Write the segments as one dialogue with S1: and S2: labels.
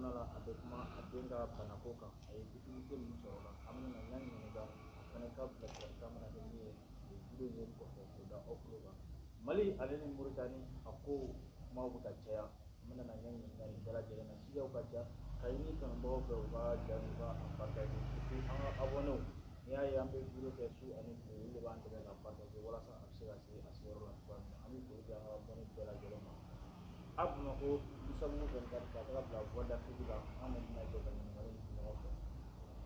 S1: kɔnɔna la, a bɛ kuma a den ka banako kan, a ye difficulté min sɔrɔ o la. An bɛna na Ɲangi ɲininka, a fana ka bilasiralikan mana kɛ min ye vidéo in yeli kɔfɛ, k'o da aw tulo kan. Mali ale ni Moritani, a ko kumaw bɛ ka caya. An bɛna na Ɲangi ɲininka nin bɛɛ lajɛlen na. Sujetw ka ca ka ɲini kanubagaw fɛ, u ka ja u ka a partager, surtout an ka abonnéw. N'i y'a ye an bɛ vidéo kɛ su ani tile, olu de b'an dɛmɛ ka partager walasa a bɛ se ka se a seyɔrɔ la cogoya min na. An bɛ foli di an ka abonné bɛɛ lajɛlen ma. A Bamakɔ Misabugu 24 ka taga bila Voix d'Afrique la, an de bɛna jɛ ka ɲininkali nin kɛ ɲɔgɔn fɛ.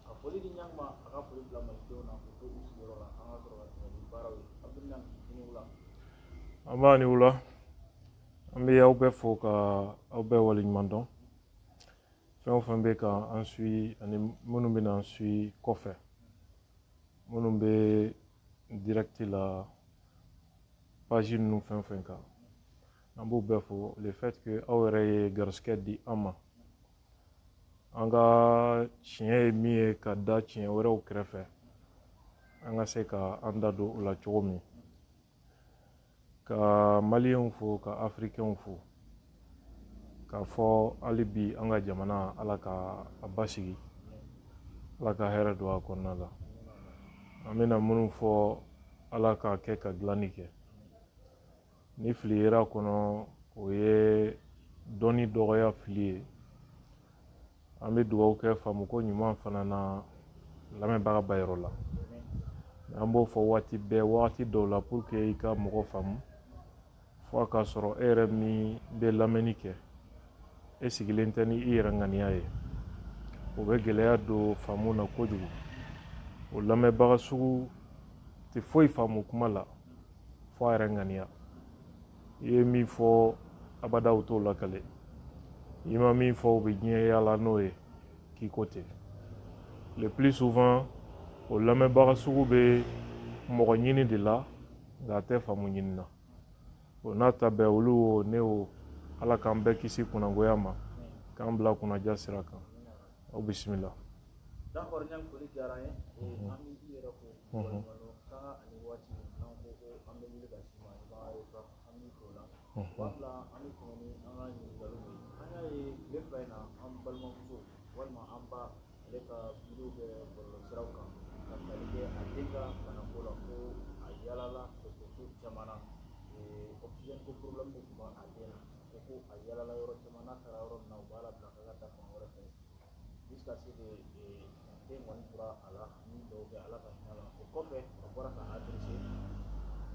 S1: Ka foli di Ɲangi ma, a ka foli bila malidenw na k'u to u sigiyɔrɔ la. An ka sɔrɔ ka tɛmɛ ni baaraw ye. Abdul Ɲangi, i ni wula.
S2: An b'a ni wula. An bɛ aw bɛɛ fo ka aw bɛɛ waleɲuman dɔn. Fɛn o fɛn bɛ ka an suit ani minnu bɛ na an suit kɔfɛ, minnu bɛ direct la page ninnu fɛn o fɛn kan, an b'u bɛɛ fo. Le fait que aw yɛrɛ ye garisɛgɛ di an ma, an ka tiɲɛ ye min ye ka da tiɲɛ wɛrɛw kɛrɛfɛ, an ka se ka an da don o la cogo min. Ka maliyɛnw fo, ka afirikɛnw fo, k'a fɔ hali bi an ka jamana, Ala ka a basigi, Ala ka hɛrɛ don a kɔnɔna la. An bɛna minnu fɔ, Ala k'a kɛ ka dilanni kɛ. Ni fili yera kɔnɔ, o ye dɔnni dɔgɔya fili ye. An bɛ dugawu kɛ faamuko ɲuman fana na lamɛnbaga ba yɔrɔ la. An b'o fɔ waati bɛɛ, waati dɔw la, pour que i ka mɔgɔ faamu, fo a k'a sɔrɔ e yɛrɛ min bɛ lamɛnni kɛ, e sigilen tɛ ni i yɛrɛ ŋaniya ye. O bɛ gɛlɛya don faamu na kojugu. O lamɛnbaga sugu tɛ foyi faamu kuma la fo a yɛrɛ ŋaniya. I ye min fɔ, abada u t'o lakale. I ma min fɔ, u bɛ diɲɛ yaala n'o ye k'i ko ten. Le plus souvent, o lamɛnbaga sugu bɛ mɔgɔ ɲini de la, nka a tɛ faamu ɲini na. O n'a ta bɛɛ, olu o ne o, Ala k'an bɛɛ kisi kunnangoya ma, k'an bila kunnaja sira kan. Aw bisimila.
S1: D'accord Ɲangi, foli diyara an ye. An bɛ i yɛrɛ fo waleɲuman dɔn. Sanga ani waati n'an ko ko an bɛ wuli ka s'i ma, i b'an recevoir, an b'i fo o la. O b'a bila an bɛ tɛmɛ ni an ka ɲininkaliw ye. An y'a ye tile 2 in na, an balimamuso walima an ba, ale ka vidéo kɛ bɔlɔlɔsiraw kan ka tali kɛ a den ka banako la, ko a yaalala dɔgɔtɔrɔso caman na, oxygène ko problème de tun b'a den na. A ko ko a yaalala yɔrɔ caman, n'a taara yɔrɔ min na, u b'a labila k'a ka taa fan wɛrɛ fɛ, jusqu'à ce que den kɔni tora a la. Ni dɔw kɛ, Ala ka hinɛ la. O kɔfɛ, a bɔra ka adressé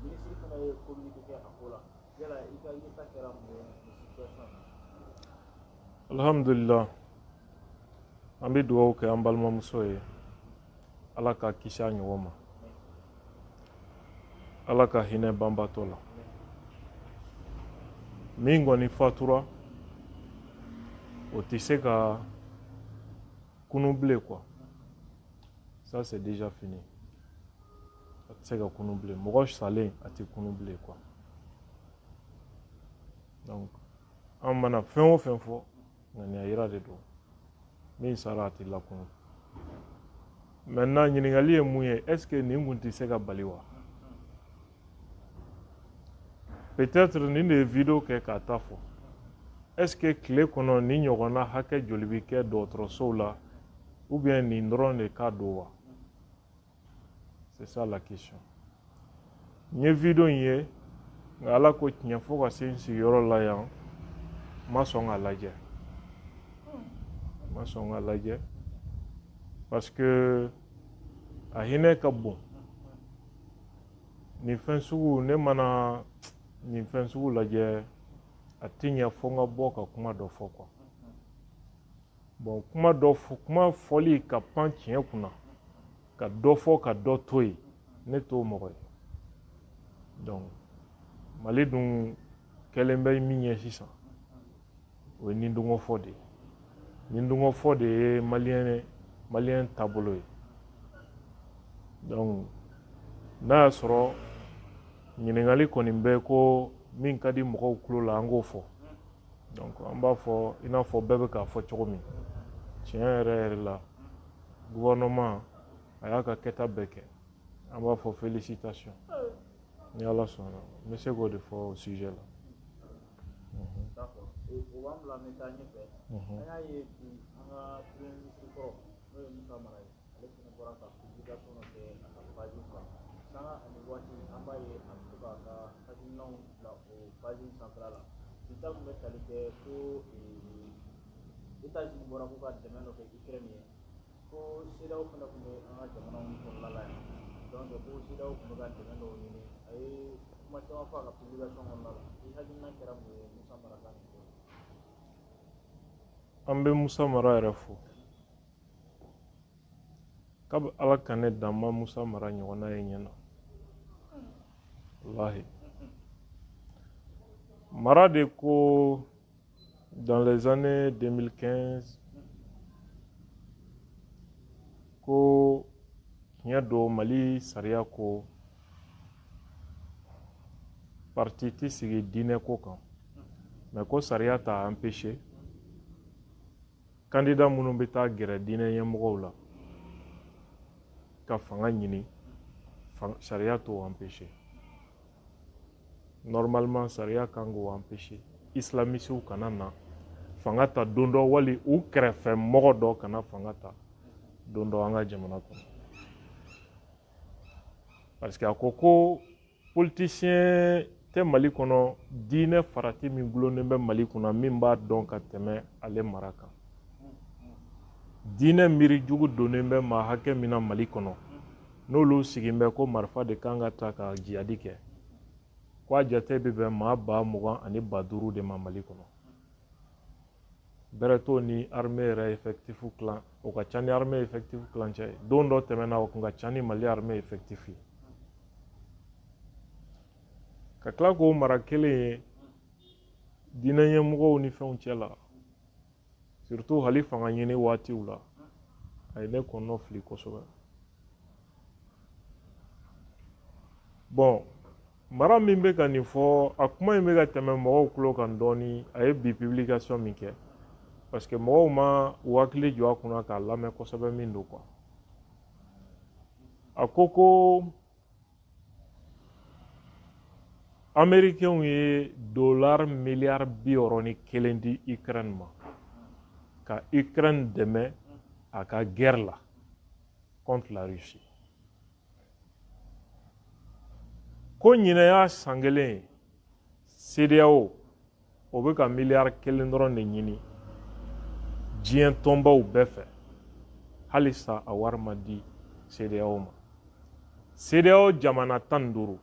S1: minisiri fana ye communiqué kɛ a ko la. Yala i ka yeta kɛra mun ye nin situation na?
S2: Alhamdulillah, an bɛ dugawu kɛ an balimamuso ye, Ala ka kisi a ɲɔgɔn ma, Ala ka hinɛ banbatɔ la. Min kɔni fatura, o tɛ se ka kunu bilen quoi. Ça, c'est déjà fini. A tɛ se ka kunu bilen. Mɔgɔ salen, a tɛ kunu bilen quoi. Donc an mana fɛn o fɛn fɔ, ŋaniya yira de don. Min sara, a tɛ lakunu. Maintenant, ɲininkali ye mun ye? Est ce que nin kun tɛ se ka bali wa? Peut-être nin de ye vidéo kɛ k'a ta fɔ. Est ce que tile kɔnɔ nin ɲɔgɔnna hakɛ joli bɛ kɛ dɔgɔtɔrɔsow la, ou bien nin dɔrɔn de ka don wa? C'est ça la question. N ye vidéo in ye, nka Ala ko tiɲɛ, fo ka se n sigiyɔrɔ la yan, n ma sɔn k'a lajɛ, n ma sɔn k'a lajɛ, parce que a hinɛ ka bon. Nin fɛn sugu, ne mana nin fɛn sugu lajɛ, a tɛ ɲɛ fo n ka bɔ ka kuma dɔ fɔ quoi. Bon, kuma dɔ fɔ, kuma fɔli ka pan tiɲɛ kunna, ka dɔ fɔ ka dɔ to yen, ne t'o mɔgɔ ye. Donc Mali dun kɛlen bɛ min ye sisan, o ye nidungɔ fɔ de ye. Nidungɔ fɔ de ye maliyɛn taabolo ye. Donc n'a y'a sɔrɔ ɲininkali kɔni bɛ ko min ka di mɔgɔw tulo la, an k'o fɔ. Donc an b'a fɔ i n'a fɔ bɛɛ bɛ k'a fɔ cogo min. Tiɲɛ yɛrɛ yɛrɛ la, gouvernement a y'a ka kɛta bɛɛ kɛ. An b'a fɔ félicitation. Ni Ala sɔnna, n bɛ se k'o de fɔ o sujet la.
S1: D'accord. O b'an bila an bɛ taa ɲɛfɛ. An y'a ye bi, an ka premier ministre kɔrɔ, n'o ye Musa Mara ye, ale fana bɔra ka publication dɔ kɛ a ka page kan. Sanga ani waati, an b'a ye a bɛ to k'a ka hakilinaw bila o page in sanfɛla la. Bi ta tun bɛ tali kɛ ko États-Unis bɔra k'u ka dɛmɛ dɔ kɛ Ukraine ye, ko CEDEAO fana tun bɛ an ka jamanaw kɔnɔna la yan, donc ko CEDEAO tun bɛ ka dɛmɛ dɔw ɲini. A ye kuma caman fɔ a ka publication kɔnɔna la. I hakilina kɛra mun ye Musa Mara ka nin ko?
S2: An bɛ Musa Mara yɛrɛ fo. Kabi Ala ka ne dan, ma Musa Mara ɲɔgɔnna ye ɲɛ na. Walahi, Mara de ko dans les années 2015 ko tiɲɛ don, Mali sariya ko parti tɛ sigi diinɛ ko kan, mais ko sariya t'a empêché candidat minnu bɛ taa gɛrɛ diinɛ ɲɛmɔgɔw la ka fanga ɲini, sariya t'o empêché. Normalement, sariya kan k'o empêché, islamisiw kana na fanga ta don dɔ, wali u kɛrɛfɛ mɔgɔ dɔ kana fanga ta don dɔ an ka jamana kɔnɔ, parce que a ko ko politicien tɛ Mali kɔnɔ, diinɛ farati min gulonnen bɛ Mali kunna, min b'a dɔn ka tɛmɛ ale Mara kan. Diinɛ miiri jugu donnen bɛ maa hakɛ min na Mali kɔnɔ, n'olu sigin bɛ ko marifa de kan ka ta ka jihadi kɛ, ko a jate bɛ bɛn maa 20 000 ani 5 000 de ma Mali kɔnɔ. Bɛrɛ t'o ni armée yɛrɛ effectif tilan, o ka ca ni armée effectif tilancɛ ye. Don dɔ tɛmɛna, o kun ka ca ni Mali armée effectif ye. Ka tila k'o mara kelen ye diinɛ ɲɛmɔgɔw ni fɛnw cɛ la, surtout hali fanga ɲini waatiw la, a ye ne kɔnɔ fili kosɛbɛ. Bon, Mara min bɛ ka nin fɔ, a kuma in bɛ ka tɛmɛ mɔgɔw tulo kan dɔɔni. A ye bi publication min kɛ, parce que mɔgɔw ma u hakili jɔ a kunna k'a lamɛn kosɛbɛ min don quoi. A ko ko Américains ye dollar miliyari 61 di Ukraine ma ka Ukraine dɛmɛ a ka guerre la contre la Russie. Ko ɲinɛ y'a san kelen ye, CEDEAO o bɛ ka miliyari 1 dɔrɔn de ɲini diɲɛ tɔnbaw bɛɛ fɛ, halisa a wari ma di CEDEAO ma. CEDEAO jamana 15,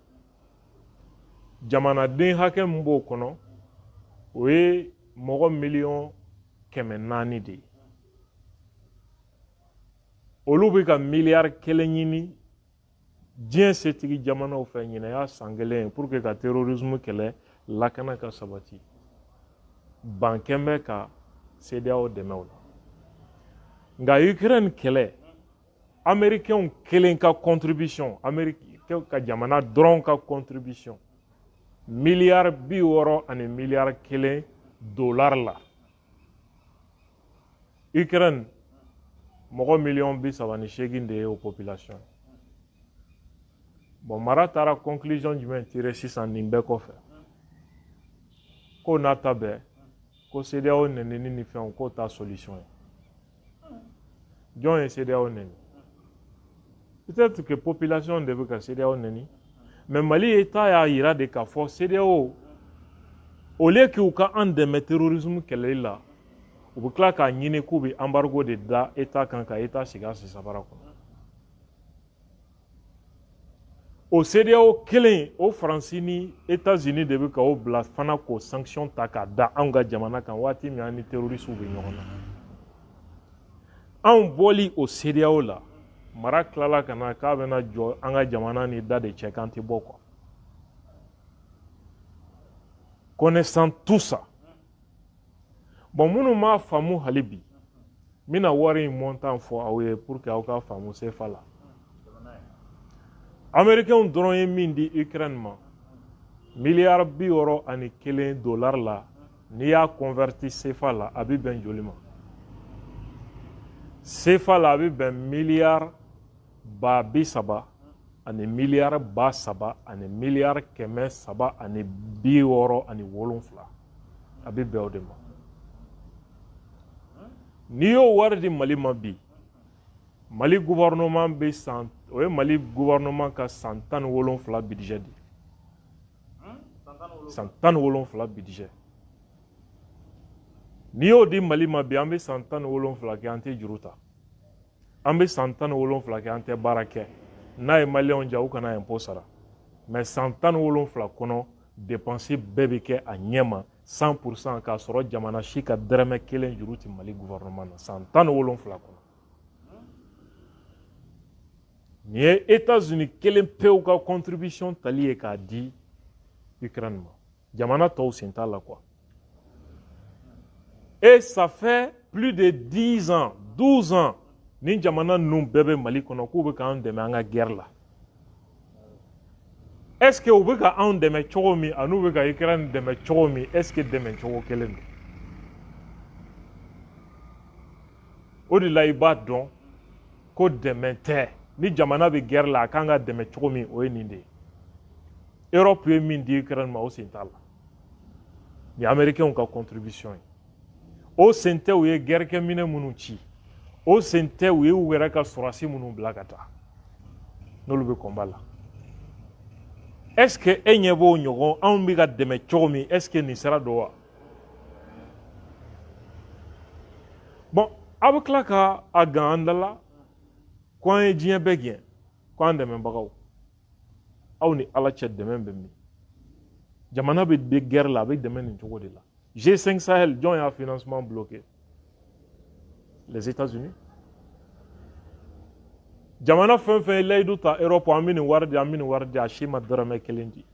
S2: jamanaden hakɛ min b'o kɔnɔ, o ye mɔgɔ miliyɔn 400 de ye. Olu bɛ ka miliyari 1 ɲini diɲɛ setigi jamanaw fɛ ɲinɛ y'a san kelen ye, pour que ka terrorisme kɛlɛ, lakana ka sabati. Ban kɛn bɛ ka CEDEAO dɛmɛ o la. Nka Ukraine kɛlɛ, Américains kelen ka contribution, Américains ka jamana dɔrɔn ka contribution, miliyari 60 ani miliyari 1 dollar la, Ukraine mɔgɔ miliyɔn 38 de ye o population. Bon, Mara taara conclusion jumɛn tirer sisan nin bɛɛ kɔfɛ? Ko n'a ta bɛɛ, ko CEDEAO nɛnini ni fɛnw, k'o t'a solution ye. Jɔn ye CEDEAO nɛni? Peut-être que population de bɛ ka CEDEAO nɛni, mais Mali État y'a yira de k'a fɔ CEDEAO, au lieu k'u ka an dɛmɛ terrorisme kɛlɛli la, u bɛ tila k'a ɲini k'u bɛ embargo de da État kan, ka État sigi a sisabara kɔnɔ. O CEDEAO kelen o, Faransi ni États-Unis de bɛ ka o bila fana k'o sanction ta k'a da anw ka jamana kan, waati min an ni terroristes bɛ ɲɔgɔn na. Anw bɔli o CEDEAO la, Mara tilala ka na k'a bɛna jɔ an ka jamana ni da de cɛ k'an tɛ bɔ quoi. Connaissant tout ça, bon, minnu m'a faamu hali bi, n bɛna wari in montant fɔ aw ye pour que aw ka faamu CFA la. Américains dɔrɔn ye min di Ukraine ma, miliyari 61 dollar la, n'i y'a converti CFA la, a bɛ bɛn joli ma? CFA la, a bɛ bɛn miliyari 30 000 ani miliyari 3 ani miliyari 367. A bɛ bɛn o de ma. N'i y'o wari di Mali ma bi, Mali gouvernement bɛ san, o ye Mali gouvernement ka san 17 budget de ye. San 17 budget. N'i y'o di Mali ma bi, an bɛ san 17 kɛ an tɛ juru ta. An bɛ san 17 kɛ an tɛ baara kɛ. N'a ye maliyɛnw ja, u kana impôt sara. Mais san 17 kɔnɔ, dépense bɛɛ bɛ kɛ a ɲɛ ma 100% k'a sɔrɔ jamana si ka dɛrɛmɛ kelen juru tɛ Mali gouvernement na san 17 kɔnɔ. Nin ye États-Unis kelen pewu ka contribution tali ye k'a di Ukraine ma. Jamana tɔw sen t'a la quoi. Et ça fait plus de 10 ans, 12 ans, ni jamana ninnu bɛɛ bɛ Mali kɔnɔ k'u bɛ k'an dɛmɛ an ka guerre la. Est-ce que u bɛ ka anw dɛmɛ cogo min ani u bɛ ka Ukraine dɛmɛ cogo min, est-ce que dɛmɛ cogo kelen don? O de la i b'a dɔn ko dɛmɛ tɛ. Ni jamana bɛ guerre la, a kan ka dɛmɛ cogo min, o ye nin de ye. Europe ye min di Ukraine ma, o sen t'a la. Nin ye Américains ka contribution ye. O sen tɛ u ye guerre kɛminɛ minnu ci. O sen tɛ u ye u yɛrɛ ka sɔrɔdasi minnu bila ka taa. N'olu bɛ combat la. Est-ce que e ɲɛ b'o ɲɔgɔn anw bɛ ka dɛmɛ cogo min, est-ce que nin sira don wa? Bon, aw bɛ tila ka a gan an da la ko an ye diɲɛ bɛɛ gɛn, ko an dɛmɛbagaw. Aw ni Ala cɛ, dɛmɛ bɛ min? Jamana bɛ guerre la, a bɛ dɛmɛ nin cogo de la. G5 Sahel, jɔn y'a financement bloqué? Les États-Unis. Jamana fɛn fɛn ye layidu ta Europe, an bɛ nin wari di, an bɛ nin wari di, a si ma dɔrɔmɛ kelen di.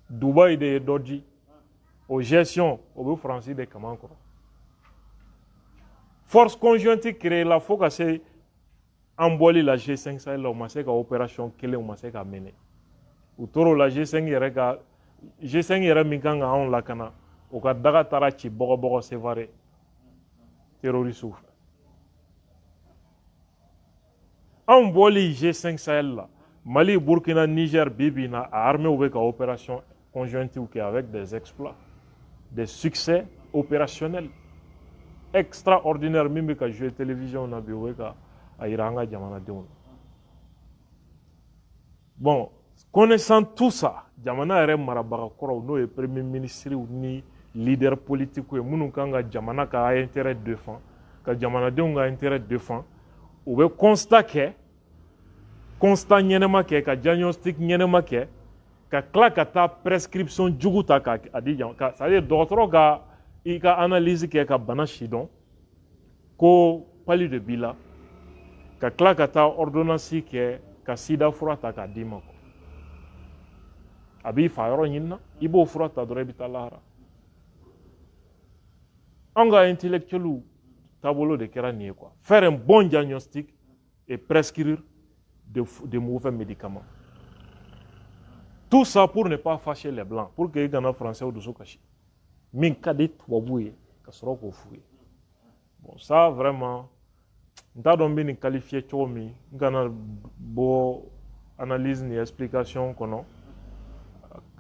S2: Dubaï de ye dɔ di. O gestion, o bɛ Faransi de kaman kɔrɔ. Force conjointe créée la fo ka se an bɔli la G5 Sahel la, u ma se ka opération kelen, u ma se ka mener. U tor'o la, G5 yɛrɛ ka G5 yɛrɛ min kan ka anw lakana, o ka daga taara ci bɔgɔbɔgɔ Sévaré terroriste fɛ. Anw bɔli G5 Sahel la, Mali, Burkina, Niger, bi bi in na, a armée bɛ ka opération conjointe kɛ avec des exploits, des succès opérationnels extraordinaires min bɛ ka jouer télévision na bi, u bɛ ka a yira an ka jamanadenw na. Bon, connaissant tout ça, jamana yɛrɛ marabaga kɔrɔw, n'o ye premier ministre ni leader politique ye, minnu kan ka jamana ka intérêt défend, ka jamanadenw ka intérêt défend, u bɛ constat kɛ, constat ɲɛnɛma kɛ, ka diagnostic ɲɛnɛma kɛ, ka tila ka taa prescription jugu ta k'a di jamana, c'est à dire dɔgɔtɔrɔ ka i ka analyse kɛ ka bana si dɔn ko palu de b'i la, ka tila ka taa ordonnance kɛ ka sida fura ta k'a d'i ma. A b'i fa yɔrɔ ɲini na, i b'o fura ta dɔrɔn i bɛ taa lahara. Anw ka intellectuels taabolo de kɛra nin ye quoi. Faire un bon diagnostic et prescrire de mauvais médicaments. Tout ça pour ne pas fâcher les blancs, pour que i kana français dusu kasi. Min ka di tubabu ye ka sɔrɔ k'o f'u ye. Bon, ça vraiment, n t'a dɔn n bɛ nin qualifier cogo min, n kana bɔ analyse ni explication kɔnɔ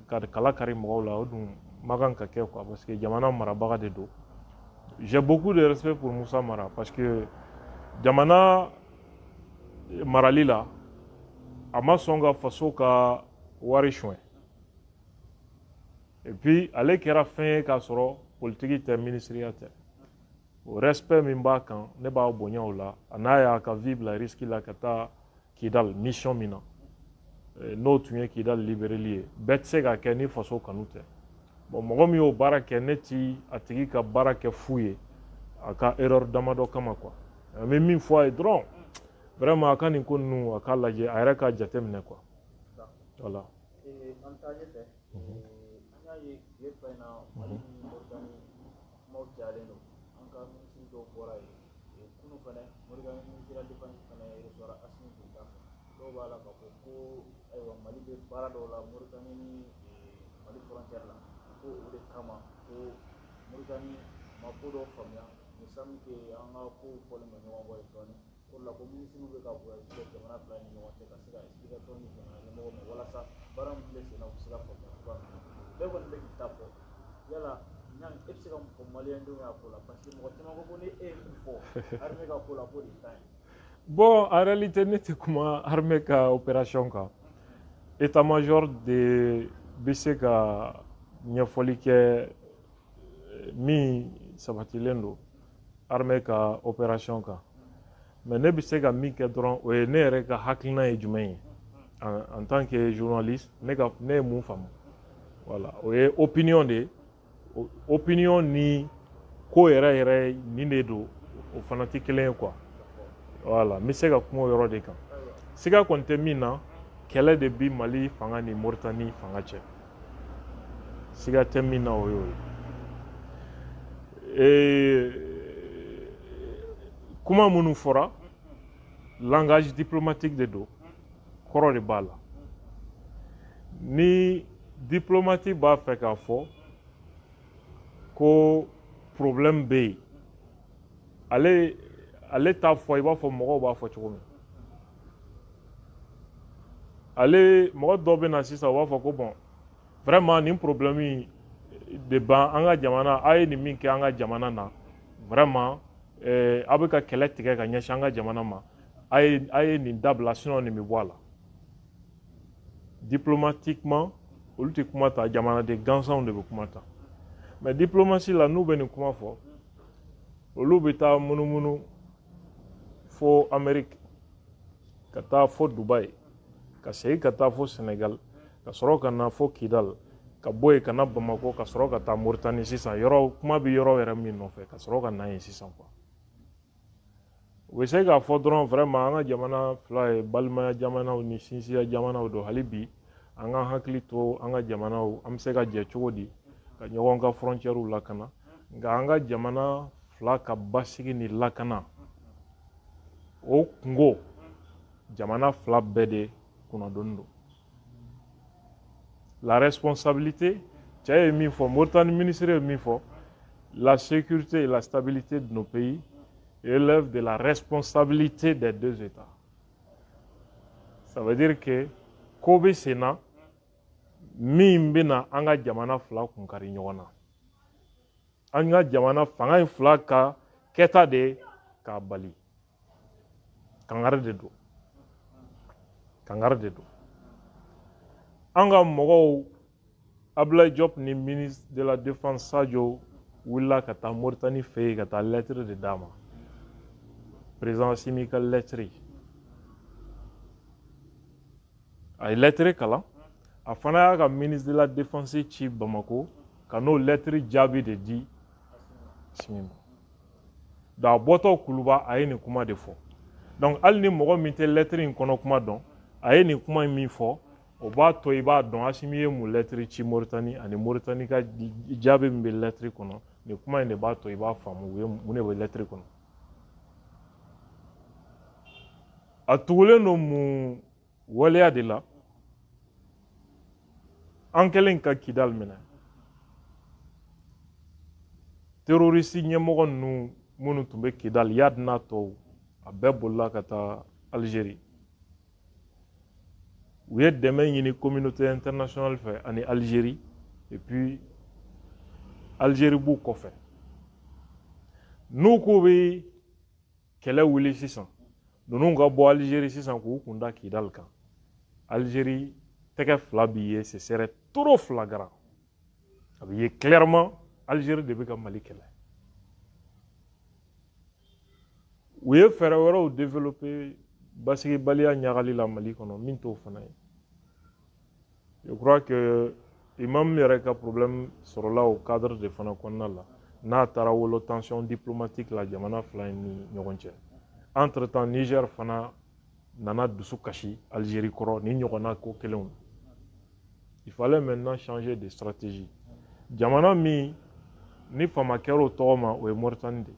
S2: ka kala kari mɔgɔw la, o dun ma kan ka kɛ quoi, parce que jamana marabaga de don. J'ai beaucoup de respect pour Moussa Mara, parce que jamana marali la, a ma sɔn ka faso ka wari suɲɛ. Et puis ale kɛra fɛn ye k'a sɔrɔ politiki tɛ, ministeriya tɛ. O respect min b'a kan, ne b'a bonya o la. A n'a y'a ka vie bila risque la ka taa Kidal mission min na, n'o tun ye Kidal libéreli ye, bɛɛ tɛ se ka kɛ ni faso kanu tɛ. Bon, mɔgɔ min y'o baara kɛ, ne ti a tigi ka baara kɛ fu ye a ka erreur damadɔ kama quoi. An bɛ min fɔ a ye dɔrɔn, vraiment a ka nin ko ninnu a k'a lajɛ, a yɛrɛ k'a jateminɛ quoi. Voilà.
S1: An taa ɲɛfɛ, an y'a ye tile fila in na, Mali ni Moritani kumaw cayalen don. An ka minisiri dɔw bɔra yen kunun fɛnɛ, Moritani ministre de la défense fɛnɛ recevoir Assimi Goïta fɛ. Dɔw b'a la k'a fɔ ko ayiwa, Mali bɛ baara dɔw la Moritani ni Mali frontière la, ko o de kama ko Moritani ma ko dɔw faamuya. Il semble que an ka kow fɔlen don ɲɔgɔn kɔ yen dɔɔnin. O de la ko minisiriw bɛ ka voyage kɛ jamana fila ni ɲɔgɔn cɛ ka se ka explication di jamana ɲɛmɔgɔw ma, walasa baara min bɛ sen na, u bɛ se ka faamuya cogoya min na. Bɛɛ kɔni bɛ k'i ta fɔ. Yala Niang, e bɛ se ka mun fɔ maliyɛndenw y'a ko la? Parce que mɔgɔ caman ko ko ni e ye min fɔ armée ka ko la, k'o de ka ɲi.
S2: Bon, en réalité, ne tɛ kuma armée ka opération kan. État-major de bɛ se ka ɲɛfɔli kɛ min sabatilen don armée ka opération kan. Mais ne bɛ se ka min kɛ dɔrɔn, o ye ne yɛrɛ ka hakilina ye jumɛn ye en tant que journaliste, ne ye mun faamu. Voilà, o ye opinion de ye. Opinion ni ko yɛrɛ yɛrɛ nin de don, o fana tɛ kelen ye quoi. Voilà, n bɛ se ka kuma o yɔrɔ de kan. Siga kɔni tɛ min na, kɛlɛ de bi Mali fanga ni Moritani fanga cɛ. Siga tɛ min na, o y'o ye. Kuma minnu fɔra, langage diplomatique de don, kɔrɔ de b'a la. Ni diplomate b'a fɛ k'a fɔ ko problème bɛ yen, ale t'a fɔ i b'a fɔ mɔgɔw b'a fɔ cogo min. Ale mɔgɔ dɔ bɛ na sisan, u b'a fɔ ko bon, vraiment nin problème in de ban an ka jamana, a ye nin min kɛ an ka jamana na, vraiment aw bɛ ka kɛlɛ tigɛ ka ɲɛsin an ka jamana ma, a ye nin dabila, sinon nin bɛ bɔ a la. Diplomatiquement, olu tɛ kuma ta, jamanaden gansanw de bɛ kuma ta. Mais diplomatie la, n'u bɛ nin kuma fɔ, olu bɛ taa munumunu fo Amérique, ka taa fo Dubaï, ka segin ka taa fo Sénégal, ka sɔrɔ ka na fo Kidal, ka bɔ yen ka na Bamakɔ, ka sɔrɔ ka taa Mauritanie sisan, yɔrɔ kuma bɛ yɔrɔ yɛrɛ min nɔfɛ, ka sɔrɔ ka na yen sisan quoi. U bɛ se k'a fɔ dɔrɔn vraiment an ka jamana fila ye balimaya jamanaw ni sinsiya jamanaw don, hali bi an ka hakili to an ka jamanaw, an bɛ se ka jɛ cogo di ka ɲɔgɔn ka frontières lakana, nka an ka jamana fila ka basigi ni lakana, o kungo jamana fila bɛɛ de kunnadonni don. La responsabilité, cɛ ye min fɔ, Mauritanie ministre ye min fɔ, la sécurité et la stabilité de nos pays relève de la responsabilité des deux États. Ça veut dire que ko bɛ sen na min bɛna an ka jamana fila kun kari ɲɔgɔn na. An ka jamana fanga in fila ka kɛta de ye k'a bali. Kangari de don. Kangari de don. An ka mɔgɔw, Abdoulaye Diop ni ministre de la Défense Sadio wulila ka taa Mauritanie fɛ yen ka taa lettre de d'a ma. Président Assimi ka lettre. A ye lettre kalan, a fana y'a ka ministre de la Défense ci Bamako ka n'o lettre jaabi de di Assimi ma. Donc a bɔtɔ Kuluba, a ye nin kuma de fɔ. Donc hali ni mɔgɔ min tɛ lettre in kɔnɔ kuma dɔn, a ye nin kuma in min fɔ, o b'a to i b'a dɔn Assimi ye mun lettre ci Mauritanie ani Mauritanie ka jaabi min bɛ lettre kɔnɔ. Nin kuma in de b'a to i b'a faamu u ye mun de bɛ lettre kɔnɔ. A tugulen don mun waleya de la? An kɛlen ka Kidal minɛ, terroriste ɲɛmɔgɔ ninnu minnu tun bɛ Kidal, Yad n'a tɔw, a bɛɛ bolila ka taa Algérie. U ye dɛmɛ ɲini communauté internationale fɛ ani Algérie, et puis Algérie b'u kɔfɛ. N'u k'u bɛ kɛlɛ wuli sisan, ninnu ka bɔ Algérie sisan k'u kun da Kidal kan, Algérie tɛgɛ fila b'i ye, ce serait trop flagrant. A bɛ ye clairement Algérie de bɛ ka Mali kɛlɛ. U ye fɛɛrɛ wɛrɛw développer basigibaliya ɲagali la Mali kɔnɔ min t'o fana ye. Je crois que imam yɛrɛ ka problème sɔrɔla o cadre de fana kɔnɔna la, n'a taara wolo tension diplomatique la jamana fila in ni ɲɔgɔn cɛ. Entre temps, Niger fana nana dusu kasi Algérie kɔrɔ ni ɲɔgɔnna ko kelenw. Il fallait maintenant changer de stratégie. Jamana min ni fama kɛra o tɔgɔ ma, o ye Mauritanie de ye.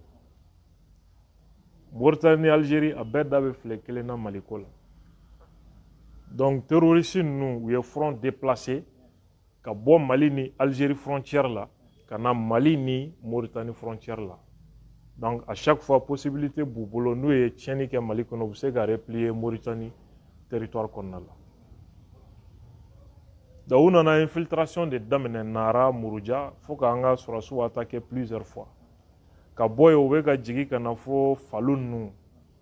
S2: Mauritanie ni Algérie, a bɛɛ da bɛ file kelen na Mali ko la. Donc terroriste ninnu, u ye front déplacé ka bɔ Mali ni Algérie frontière la ka na Mali ni Mauritanie frontière la. Donc à chaque fois, possibilité b'u bolo, n'u ye tiɲɛni kɛ Mali kɔnɔ, u bɛ se ka replier Mauritanie territoire kɔnɔna la. Donc u nana infiltration de daminɛ Nara, Muruja, fo k'an ka sɔrɔsiw attaquer plusieurs fois. Ka bɔ yen, u bɛ ka jigin ka na fo Falu ninnu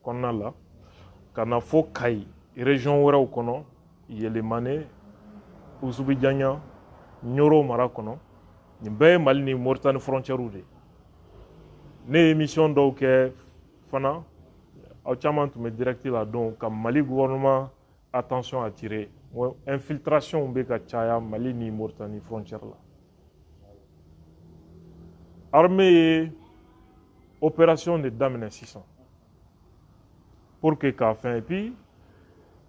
S2: kɔnɔna la, ka na fo Kayi région wɛrɛw kɔnɔ, Yelemane, Usubijanya, Ɲoro mara kɔnɔ. Nin bɛɛ ye Mali ni Moritani frontière de ye. Ne ye émission dɔw kɛ fana, aw caman tun bɛ direct la don, ka Mali gouvernement attention attirer. Infiltration bɛ ka caya Mali ni Moritani frontière la. Armée ye opération de daminɛ sisan pour que k'a fɛn. Et puis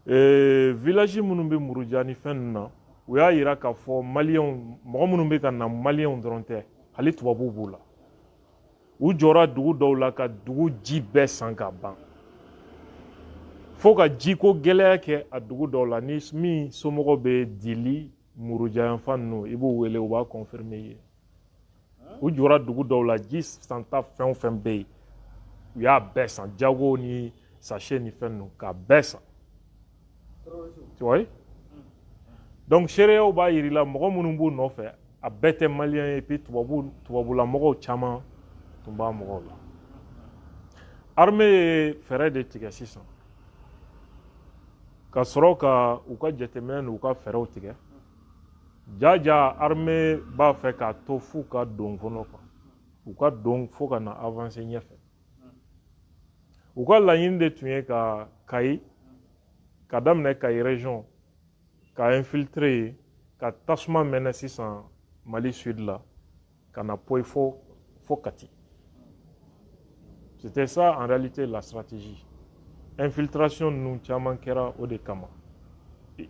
S2: village minnu bɛ Muruja ni fɛn ninnu na, u y'a yira k'a fɔ maliyɛnw, mɔgɔ minnu bɛ ka na, maliyɛnw dɔrɔn tɛ, hali tubabuw b'u la. U jɔra dugu dɔw la ka dugu ji bɛɛ san ka ban, fo ka jiko gɛlɛya kɛ a dugu dɔw la. Ni min somɔgɔw bɛ Dili, Muruja yanfan ninnu, i b'u wele, u b'a confirmer i ye. U jɔra dugu dɔw la, ji santa fɛn o fɛn bɛ yen, u y'a bɛɛ san, jago ni sachet ni fɛn ninnu, k'a bɛɛ san, tu vois. Donc seereyaw b'a yir'i la, mɔgɔ minnu b'u nɔfɛ, a bɛɛ tɛ maliyɛn ye. Puis tubabu, tubabulamɔgɔw caman tun b'a mɔgɔw la. Armée ye fɛɛrɛ de tigɛ sisan ka sɔrɔ ka u ka jateminɛ n'u ka fɛɛrɛw tigɛ. Jaja, armée b'a fɛ k'a to f'u ka don kɔnɔ quoi, u ka don fo ka na avancer ɲɛfɛ. U ka laɲini de tun ye ka Kayi, ka daminɛ Kayi région, ka infiltrer yen, ka tasuma mɛnɛ sisan Mali sud la, ka na poyi fo Kati. C'était ça en réalité la stratégie. Infiltration ninnu caman kɛra o de kama,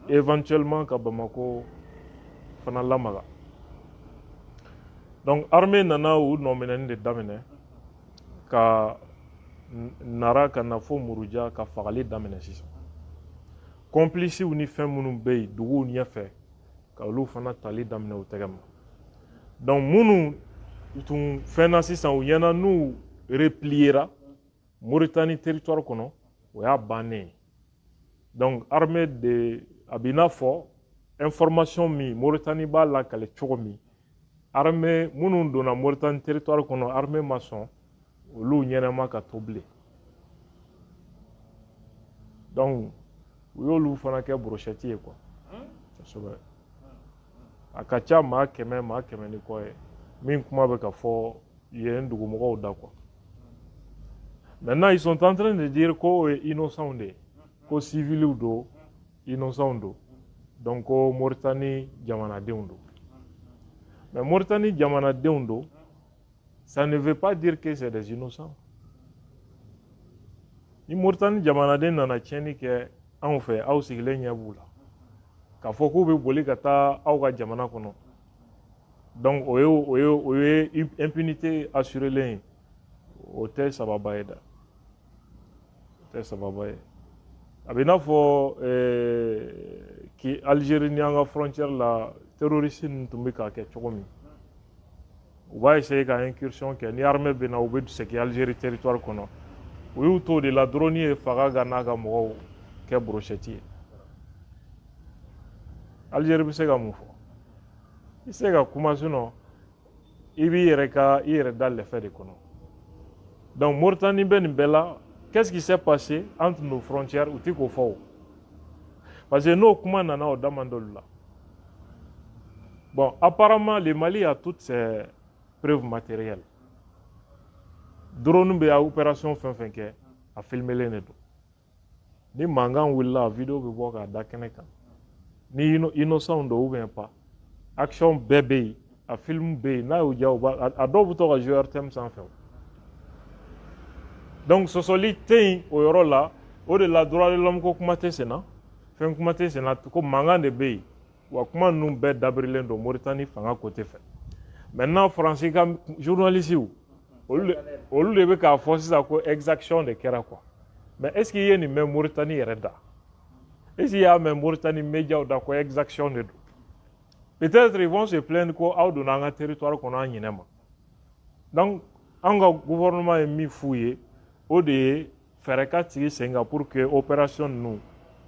S2: éventuellement ka Bamako fana lamaga. Donc armée nana u nɔminɛni de daminɛ ka Nara, ka na fo Muruja, ka fagali daminɛ sisan. Complices ni fɛn minnu bɛ yen duguw ɲɛfɛ, ka olu fana tali daminɛ u tɛgɛ ma. Donc minnu tun fɛnna sisan, u ɲɛna n'u repliera Mauritanie territoire kɔnɔ, o y'a bannen ye. Donc armée de a b'i n'a fɔ information min Mauritanie b'a lakale cogo min, armée minnu donna Mauritanie territoire kɔnɔ, armée ma sɔn olu ɲɛnama ka to bilen. Donc u y'olu fana kɛ brochette ye quoi. Kosɛbɛ, a ka ca maa 100, maa 100 ni kɔ ye min kuma bɛ ka fɔ yen dugumɔgɔw da quoi. Maintenant, ils sont en train de dire ko ye innocent de ye, ko civiliw don, innocent don, donc ko Mauritanie jamanadenw don. Mais Mauritanie jamanadenw don, ça ne veut pas dire que c'est des innocents. Ni Mauritanie jamanaden nana tiɲɛni kɛ anw fɛ, aw sigilen ɲɛ b'u la k'a fɔ k'u bɛ boli ka taa aw ka jamana kɔnɔ, donc o ye impunité assurélen ye. O tɛ sababa ye dɛ, o tɛ sababa ye. A bɛ i n'a fɔ ki Algérie ni an ka frontière la, terroriste ninnu tun bɛ k'a kɛ cogo min, u b'a essayer ka incursion kɛ, ni armée bɛ na, u bɛ segin Algérie territoire kɔnɔ. U y'u to o de la, drone ye faga ka n'a ka mɔgɔw kɛ brochette ye. Algérie bɛ se ka mun fɔ? I se ka kuma, sinon i b'i yɛrɛ ka i yɛrɛ da lɛfɛ de kɔnɔ. Donc Mauritanie bɛ nin bɛɛ la. Qu'est-ce qui s'est passé entre nos frontières? U ti k'o fɔ o, parce que n'o kuma nana, o da man d'olu la. Bon, apparemment le Mali a toutes ses preuves matérielles. Drone bɛ opération fɛn fɛn kɛ, a filmelen de don. Ni mankan wulila, a vidéo bɛ bɔ k'a da kɛnɛ kan, ni innocent don ou bien pas. Action bɛɛ bɛ yen, a film bɛ yen. N'a y'u diya, u b'a a dɔw bɛ to ka jouer RTM sanfɛ. Donc sɔsɔli tɛ yen o yɔrɔ la. O de la, droit de l'homme ko kuma tɛ sen na, fɛn kuma tɛ sen na, ko mankan de bɛ yen. Wa kuma ninnu bɛɛ dabirilen don Mauritanie fanga côté fɛ. Maintenant, Faransi ka journalistes, olu de bɛ k'a fɔ sisan ko exaction de kɛra quoi. Mais est ce que i ye nin mɛn Mauritanie yɛrɛ da? Est ce que i y'a mɛn Mauritanie médiaw da ko exaction de don? Peut-être ils vont se plaindre ko aw donna an ka territoire kɔnɔ an ɲinɛ ma. Donc an ka gouvernement ye min f'u ye, o de ye fɛɛrɛ ka sigi sen kan pour que opération ninnu,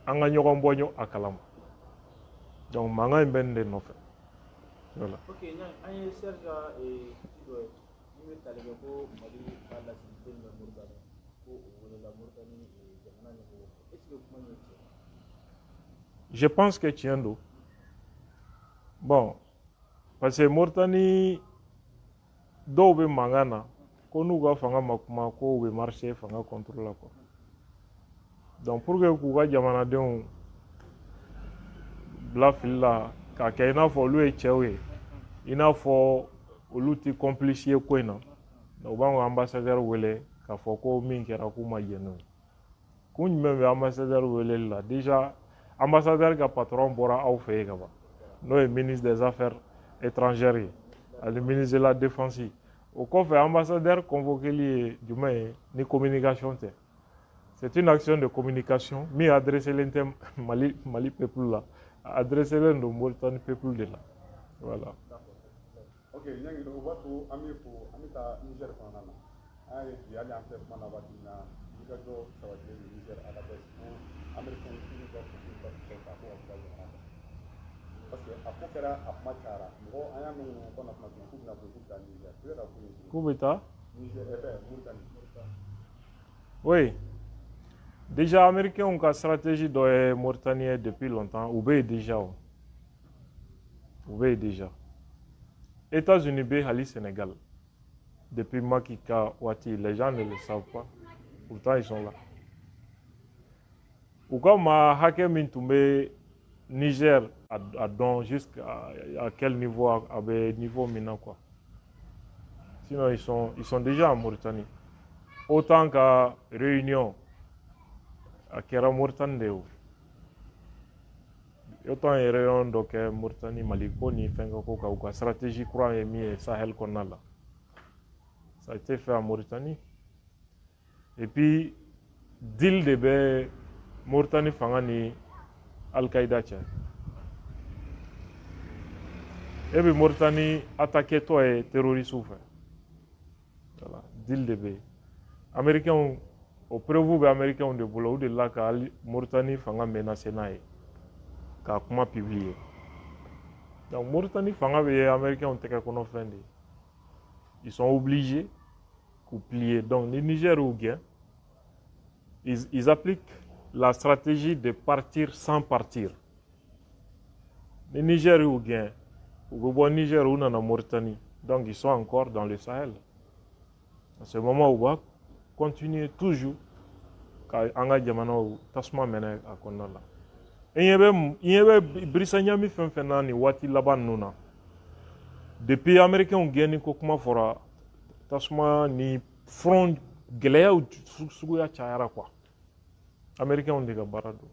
S2: an ka ɲɔgɔn bɔ a kalama. Donc mankan in bɛ nin de nɔfɛ. Voilà.
S1: Ok, an ye Serge ka dɔ ye min bɛ tali kɛ ko Mali ka lasigiden bɛ Moritani, ko o welela Moritani jamana ɲɛmɔgɔ fɛ. Est ce que kuma in ye tiɲɛ ye?
S2: Je pense que tiɲɛ don. Bon, parce que Moritani dɔw bɛ mankan na ko n'u ka fanga ma kuma, ko u bɛ marcher fanga contre la quoi. Donc pour que k'u ka jamanadenw bila fili la k'a kɛ i n'a fɔ olu ye cɛw ye, i n'a fɔ olu tɛ complice ye ko in na, u b'an ka ambassadeur wele k'a fɔ ko min kɛra, k'u ma jɛn n'o ye. Kun jumɛn bɛ ambassadeur weleli la? Déjà, ambassadeur ka patron bɔra aw fɛ yen ka ban, n'o ye ministre des Affaires étrangères ye ani ministre de la Défense. O kɔfɛ, ambassadeur convoqueli ye jumɛn ye ni communication tɛ? C'est une action de communication min adressé len tɛ Mali peuple la, adressé len don Mauritanie peuple de la. Voilà.
S3: Ok, Ɲangi, o b'a to an bɛ fo, an bɛ taa Niger kɔnɔna na. An y'a ye bi, hali an filɛ kuma na waati min na, wulikajɔ sabatilen don Niger Agadez, ko Américain k'u ka force ka kisɛw ta ko ka bɔ jamana kan, parce que a ko kɛra, a kuma cayara mɔgɔ, an y'a mɛn kɔnɔ kuma k'u bɛna bɔ, k'u bɛ taa Niger, peut-être a ko ye.
S2: K'u bɛ taa
S3: Niger, fɛn Mauritanie.
S2: Oui. Déjà, Américains ka stratégie dɔ ye Mauritanie depuis longtemps. U bɛ yen déjà o. U bɛ yen déjà. États-Unis bɛ hali Sénégal. Depuis Macky ka waati, les gens ne le savent pas. Pourtant, ils sont là. U ka maa hakɛ min tun bɛ Niger a dɔn jusqu'à à quel niveau, a bɛ niveau min na quoi. Sinon, ils sont déjà en Mauritanie. OTAN ka réunion a kɛra Mauritanie de ye o. OTAN ye réunion dɔ kɛ Mauritanie, Mali ko ni fɛnkɛ ko kan, u ka stratégie kura ye min ye Sahel kɔnɔna la. Ça a été fait en Mauritanie. Et puis, deal de bɛ Mauritanie fanga ni Al-Qaïda cɛ. E bɛ Mauritanie attaqué tɔ ye terroriste fɛ. Voilà, deal de bɛ yen. Américains, o preuve bɛ Américains de bolo, u delila ka Mauritanie fanga menacé n'a ye k'a kuma publier. Donc Mauritanie fanga bɛ Américains tɛgɛ kɔnɔ fɛn de ye. Ils sont obligés k'u plier. Donc ni Niger y'u gɛn, ils appliquent la stratégie de partir sans partir. Ni Niger y'u gɛn, u bɛ bɔ Niger, u nana Mauritanie. Donc ils sont encore dans le Sahel. À ce moment, u b'a continuer toujours ka an ka jamanaw tasuma mɛnɛ a kɔnɔna la. I ɲɛ bɛ birisa ɲami fɛn fɛn na nin waati laban ninnu na, depuis Américains gɛnni ko kuma fɔra, tasuma ni front gɛlɛyaw suguya cayara quoi. Américains de ka baara don,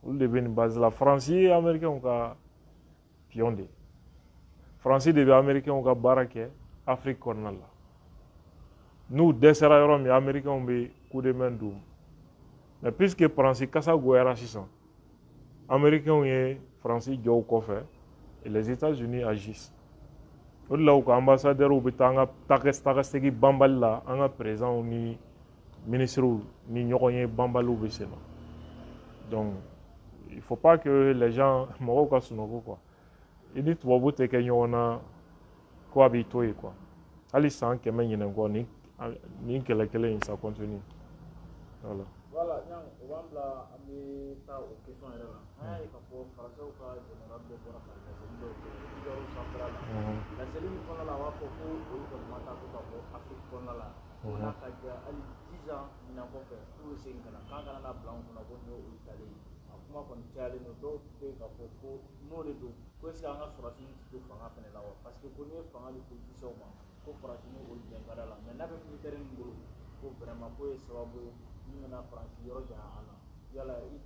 S2: olu de bɛ nin base la. Faransi ye Américains ka pion de ye. Faransi de bɛ Américains ka baara kɛ Afrique kɔnɔna la. N'u dɛsɛra yɔrɔ min, Américains bɛ coup de main d'u ma. Mais puisque Faransi kasa goyara sisan, Américains ye Faransi jɔ u kɔfɛ et les États-Unis agissent. O de la u ka ambassadeurs bɛ taa an ka taga segin banbali la, an ka présidents ni ministres ni ɲɔgɔn ye banbaliw bɛ sen na. Donc il faut pas que les gens, mɔgɔw ka sunɔgɔ quoi. I ni tubabu tɛ kɛ ɲɔgɔn na ko a b'i to yen quoi. Hali san 100 ɲinɛ kɔ, ni kɛlɛ kelen in, ça continue. Voilà.
S1: Voilà, Niang, o b'an bila an bɛ taa o question yɛrɛ la. An y'a ye k'a fɔ Faransɛw ka général dɔ bɔra ka laseli dɔw kɛ Figaro sanfɛla la. Laseli min kɔnɔna la, a b'a fɔ ko olu kɔni ma taa ko ka bɔ Afrique kɔnɔna la. Ko n'a ka diya, hali 10 ans ɲinan kɔfɛ, k'u bɛ segin ka na, k'an kana na bila an kunna ko nin ye olu talen ye. A kuma kɔni cayalen don, dɔw bɛ yen k'a fɔ ko n'o de don, ko est ce que an ka sɔrɔdasi tɛ to fanga fɛnɛ la wa? Parce que ko n'i ye fanga di politiciens ma, ko Faransi ni olu bɛn ka d'a la, mais n'a bɛ militaire min bolo, ko vraiment k'o ye sababu ye min bɛna Faransi yɔrɔ janya an na. Yala i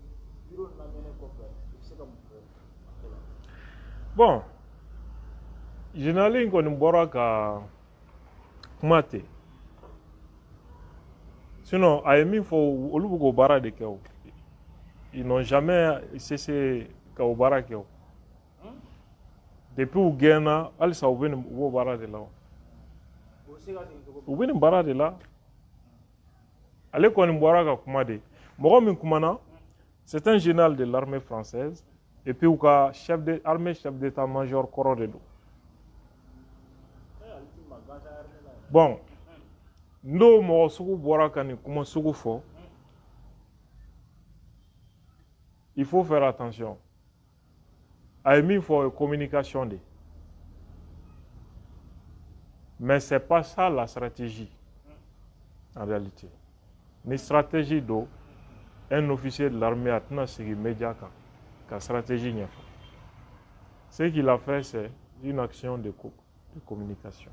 S1: biro lamɛnnen kɔfɛ, i bɛ se ka mun fɔ a ko la?
S2: Bon, général in kɔni bɔra ka kuma ten. Sinon, a ye min fɔ, olu bɛ k'o baara de kɛ o. Ils n'ont jamais cessé ka o baara kɛ o. Depuis u gɛnna, halisa u bɛ nin, u b'o baara de la o.
S1: U bɛ se ka segin cogo
S2: U bɛ nin baara de la. Ale kɔni bɔra ka kuma de. Mɔgɔ min kumana, c'est un général de l'armée française. Et puis u ka chef de armée, chef d'état-major kɔrɔ de don. Bon, n'o mɔgɔ sugu bɔra ka nin kuma sugu fɔ, il faut faire attention. A ye min fɔ, o ye communication de ye. Mais c'est pas ça la stratégie en réalité. Ni stratégie don, un officier de l'armée a tɛna sigi média kan ka stratégie ɲɛfɔ. Ce qu'il a fait, c'est une action de communication.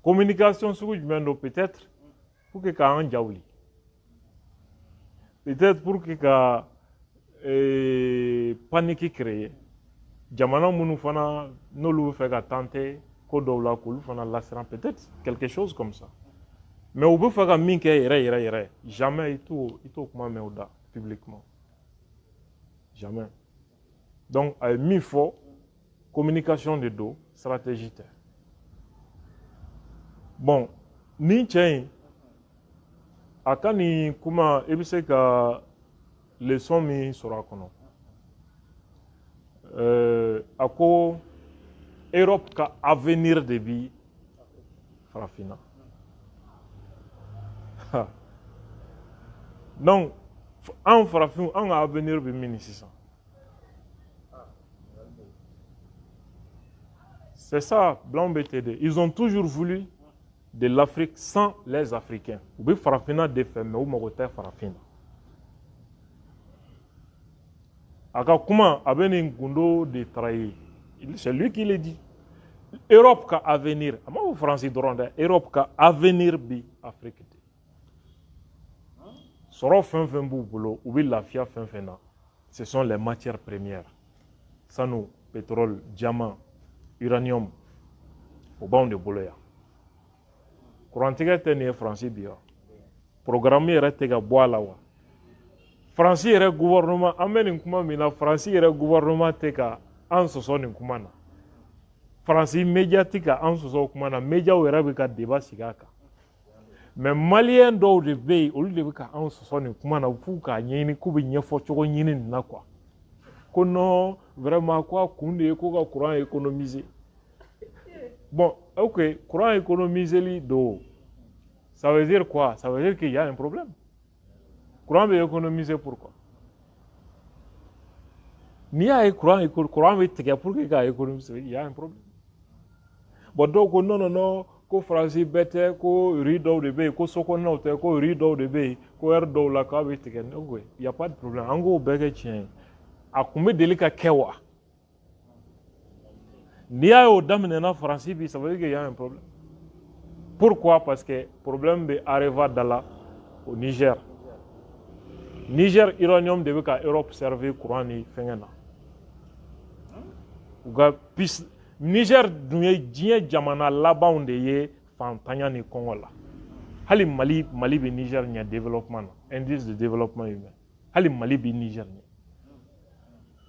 S2: Communication sugu jumɛn don? Peut-être pour que k'an ja wuli, peut-être pour que ka panique créer. Jamana minnu fana n'olu bɛ fɛ ka tenter ko dɔw la, k'olu fana lasiran, peut-être quelque chose comme ça. Mais u bɛ fɛ ka min kɛ yɛrɛ yɛrɛ yɛrɛ, jamais i t'o kuma mɛn o da publiquement, jamais. Donc a ye min fɔ, communication de don, stratégie tɛ. Bon, nin cɛ in a ka nin kuma, i bɛ se ka leçon min sɔrɔ a kɔnɔ, a ko Europe ka avenir de bi farafinna. Donc anw farafinw, an ka avenir bɛ min sisan? C'est ça, blanc BTD. Ils ont toujours voulu de l'Afrique sans les Africains. U bɛ farafinna de fɛ, mais u mago tɛ farafin na. A ka kuma a bɛ nin gundo de trahir. C'est lui qui le dit. Europe ka avenir, a ma fɔ Faransi dɔrɔn dɛ, Europe ka avenir bi Afrique de. Sɔrɔ fɛn fɛn b'u bolo, u bɛ lafiya fɛn fɛn na, ce sont les matières premières. Sanu, pétrole, diamant, uranium, o b'anw de bolo yan. Kurantigɛ tɛ nin ye Faransi bi wa? Programme yɛrɛ tɛ ka bɔ a la wa? Faransi yɛrɛ gouvernement, an bɛ nin kuma min na, Faransi yɛrɛ gouvernement tɛ ka an sɔsɔ nin kuma na. Faransi média tɛ ka an sɔsɔ o kuma na, médiaw yɛrɛ bɛ ka débat sigi a kan. Mais maliyɛn dɔw de bɛ yen, olu de bɛ ka anw sɔsɔ nin kuma na f'u k'a ɲɛɲini k'u bɛ ɲɛfɔ cogo ɲini nin na quoi. Ko non, vraiment, ko a kun de ye ko ka courant économiser. Bon, ok, courant économiser don, ça veut dire quoi? Ça veut dire qu'il y a un problème. Courant bɛ économiser pourquoi? N'i y'a ye courant bɛ tigɛ pour que k'a économiser, il y a un problème. Bon, dɔw ko non, non, non, ko Faransi bɛɛ tɛ, ko rue dɔw de bɛ yen, ko sokɔnɔnaw tɛ, ko rue dɔw de bɛ yen, ko heure dɔw la k'a bɛ tigɛ. Ne ko il y a pas de problème, an k'o bɛɛ kɛ tiɲɛ ye. A kun bɛ deli ka kɛ wa? N'i y'a ye o daminɛna Faransi bi, ça veut dire qu'il y a un problème. Pourquoi? Parce que problème bɛ Areva da la au Niger. Niger uranium de bɛ ka Europe servir courant ni fɛngɛ na. U ka piste Niger dun ye diɲɛ jamana labanw de ye fantanya ni kɔngɔ la. Hali Mali bɛ Niger ɲɛ développement na, indice de développement humain. Hali Mali bɛ Niger ɲɛ.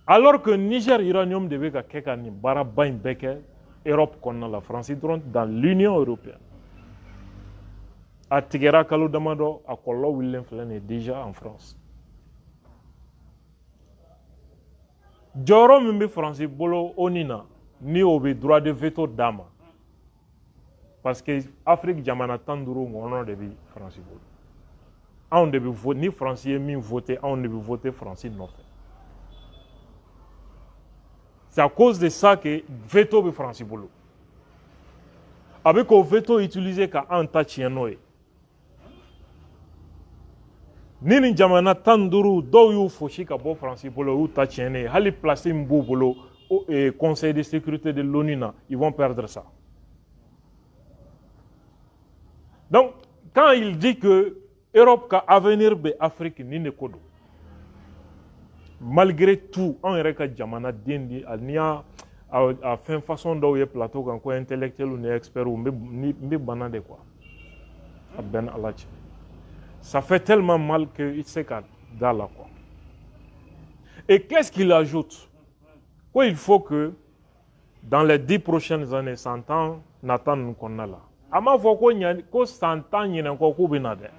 S2: Alors que Niger uranium de bɛ ka kɛ ka nin baaraba in bɛɛ kɛ Europe kɔnɔna la, Faransi dɔrɔn, dans l'Union européenne. A tigɛra kalo damadɔ, a kɔlɔlɔ wulilen filɛ nin ye déjà en France. Jɔyɔrɔ min bɛ Faransi bolo ONU na, ni o bɛ droit de veto d'a ma, parce que Afrique jamana 15 ŋɔnɔ de bɛ Faransi bolo. Anw de bɛ vote, ni Faransi ye min vote, anw de bɛ vote Faransi nɔfɛ. C'est à cause de ça que veto bɛ Faransi bolo. A bɛ k'o veto utiliser ka anw ta tiɲɛ n'o ye. Ni nin jamana 15 dɔw y'u fosi ka bɔ Faransi bolo, u y'u ta tiɲɛ ye. Hali place min b'u bolo au Conseil de sécurité de l'ONU na, ils vont perdre ça. Donc, quand il dit que Europe ka avenir bɛ Afrique, nin de ko don. Malgré tout, anw yɛrɛ ka jamanaden di, n'i y'a a fɛn façon dɔw ye plateau kan ko intellectuel ni expert, n bɛ bana de quoi. A bɛɛ ni Ala cɛ. Ça fait tellement mal que i tɛ se ka da la quoi. Et qu'est-ce qu'il ajoute? Ko il faut que dans les 10 prochaines années, san 10 nata ninnu kɔnɔna la, a m'a fɔ ko ɲa ko san 10 ɲinɛ kɔ k'u bɛ na dɛ.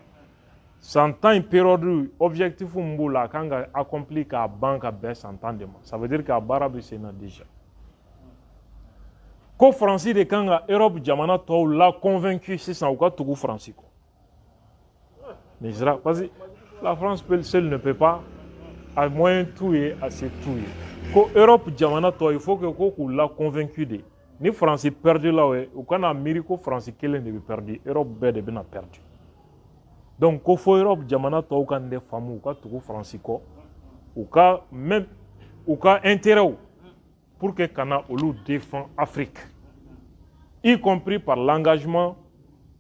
S2: San 10 in période, objectif min b'o la, a kan ka accompli k'a ban ka bɛn san 10 de ma. Ça veut dire k'a baara bɛ sen na déjà. Ko Faransi de kan ka Europe jamana tɔw la convaincu sisan, u ka tugu Faransi kɔ. Nin sera parce que la France seule ne peut pas, a moyen t'u ye, a se t'u ye. Ko Europe jamana tɔ, il faut que ko k'u la convaincu de. Ni Faransi perdu la o ye, u kana miiri ko Faransi kelen de bɛ perdu, Europe bɛɛ de bɛna perdu. Donc ko fo Europe jamana tɔw ka nin de faamu, u ka tugu Faransi kɔ, u ka même u ka intérêt pour que kana olu défend Afrique, y compris par l'engagement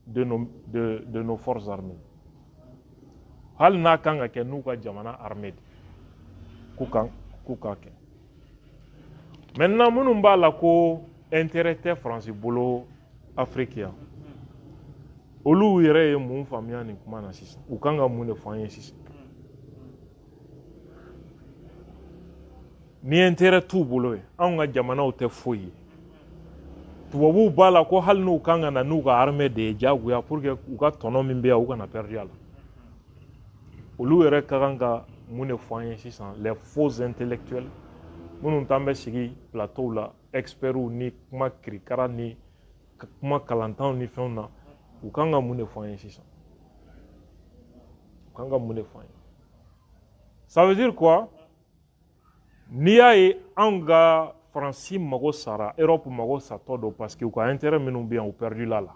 S2: de nos forces armées. Hali n'a kan ka kɛ n'u ka jamana armée de, k'u ka kɛ. Maintenant, minnu b'a la ko intérêt tɛ Faransi bolo Afrique yan, olu yɛrɛ ye mun faamuya nin kuma na sisan? U kan ka mun de fɔ an ye sisan? Ni intérêt t'u bolo ye, anw ka jamanaw tɛ foyi ye. Tubabuw b'a la ko hali n'u kan ka na n'u ka armée de ye diyagoya pour que u ka tɔnɔ min bɛ yan, u kana perdu a la. Olu yɛrɛ ka kan ka mun de fɔ an ye sisan? Les faux intellectuels minnu t'an bɛ sigi plateau la, experts ni kuma kirikara ni kuma kalantanw ni fɛnw na, u kan ka mun de fɔ an ye sisan? U kan ka mun de fɔ an ye? Ça veut dire quoi? N'i y'a ye anw ka Faransi mago sara, Europe mago satɔ don, parce que u ka intérêt minnu bɛ yan, u perdu la la.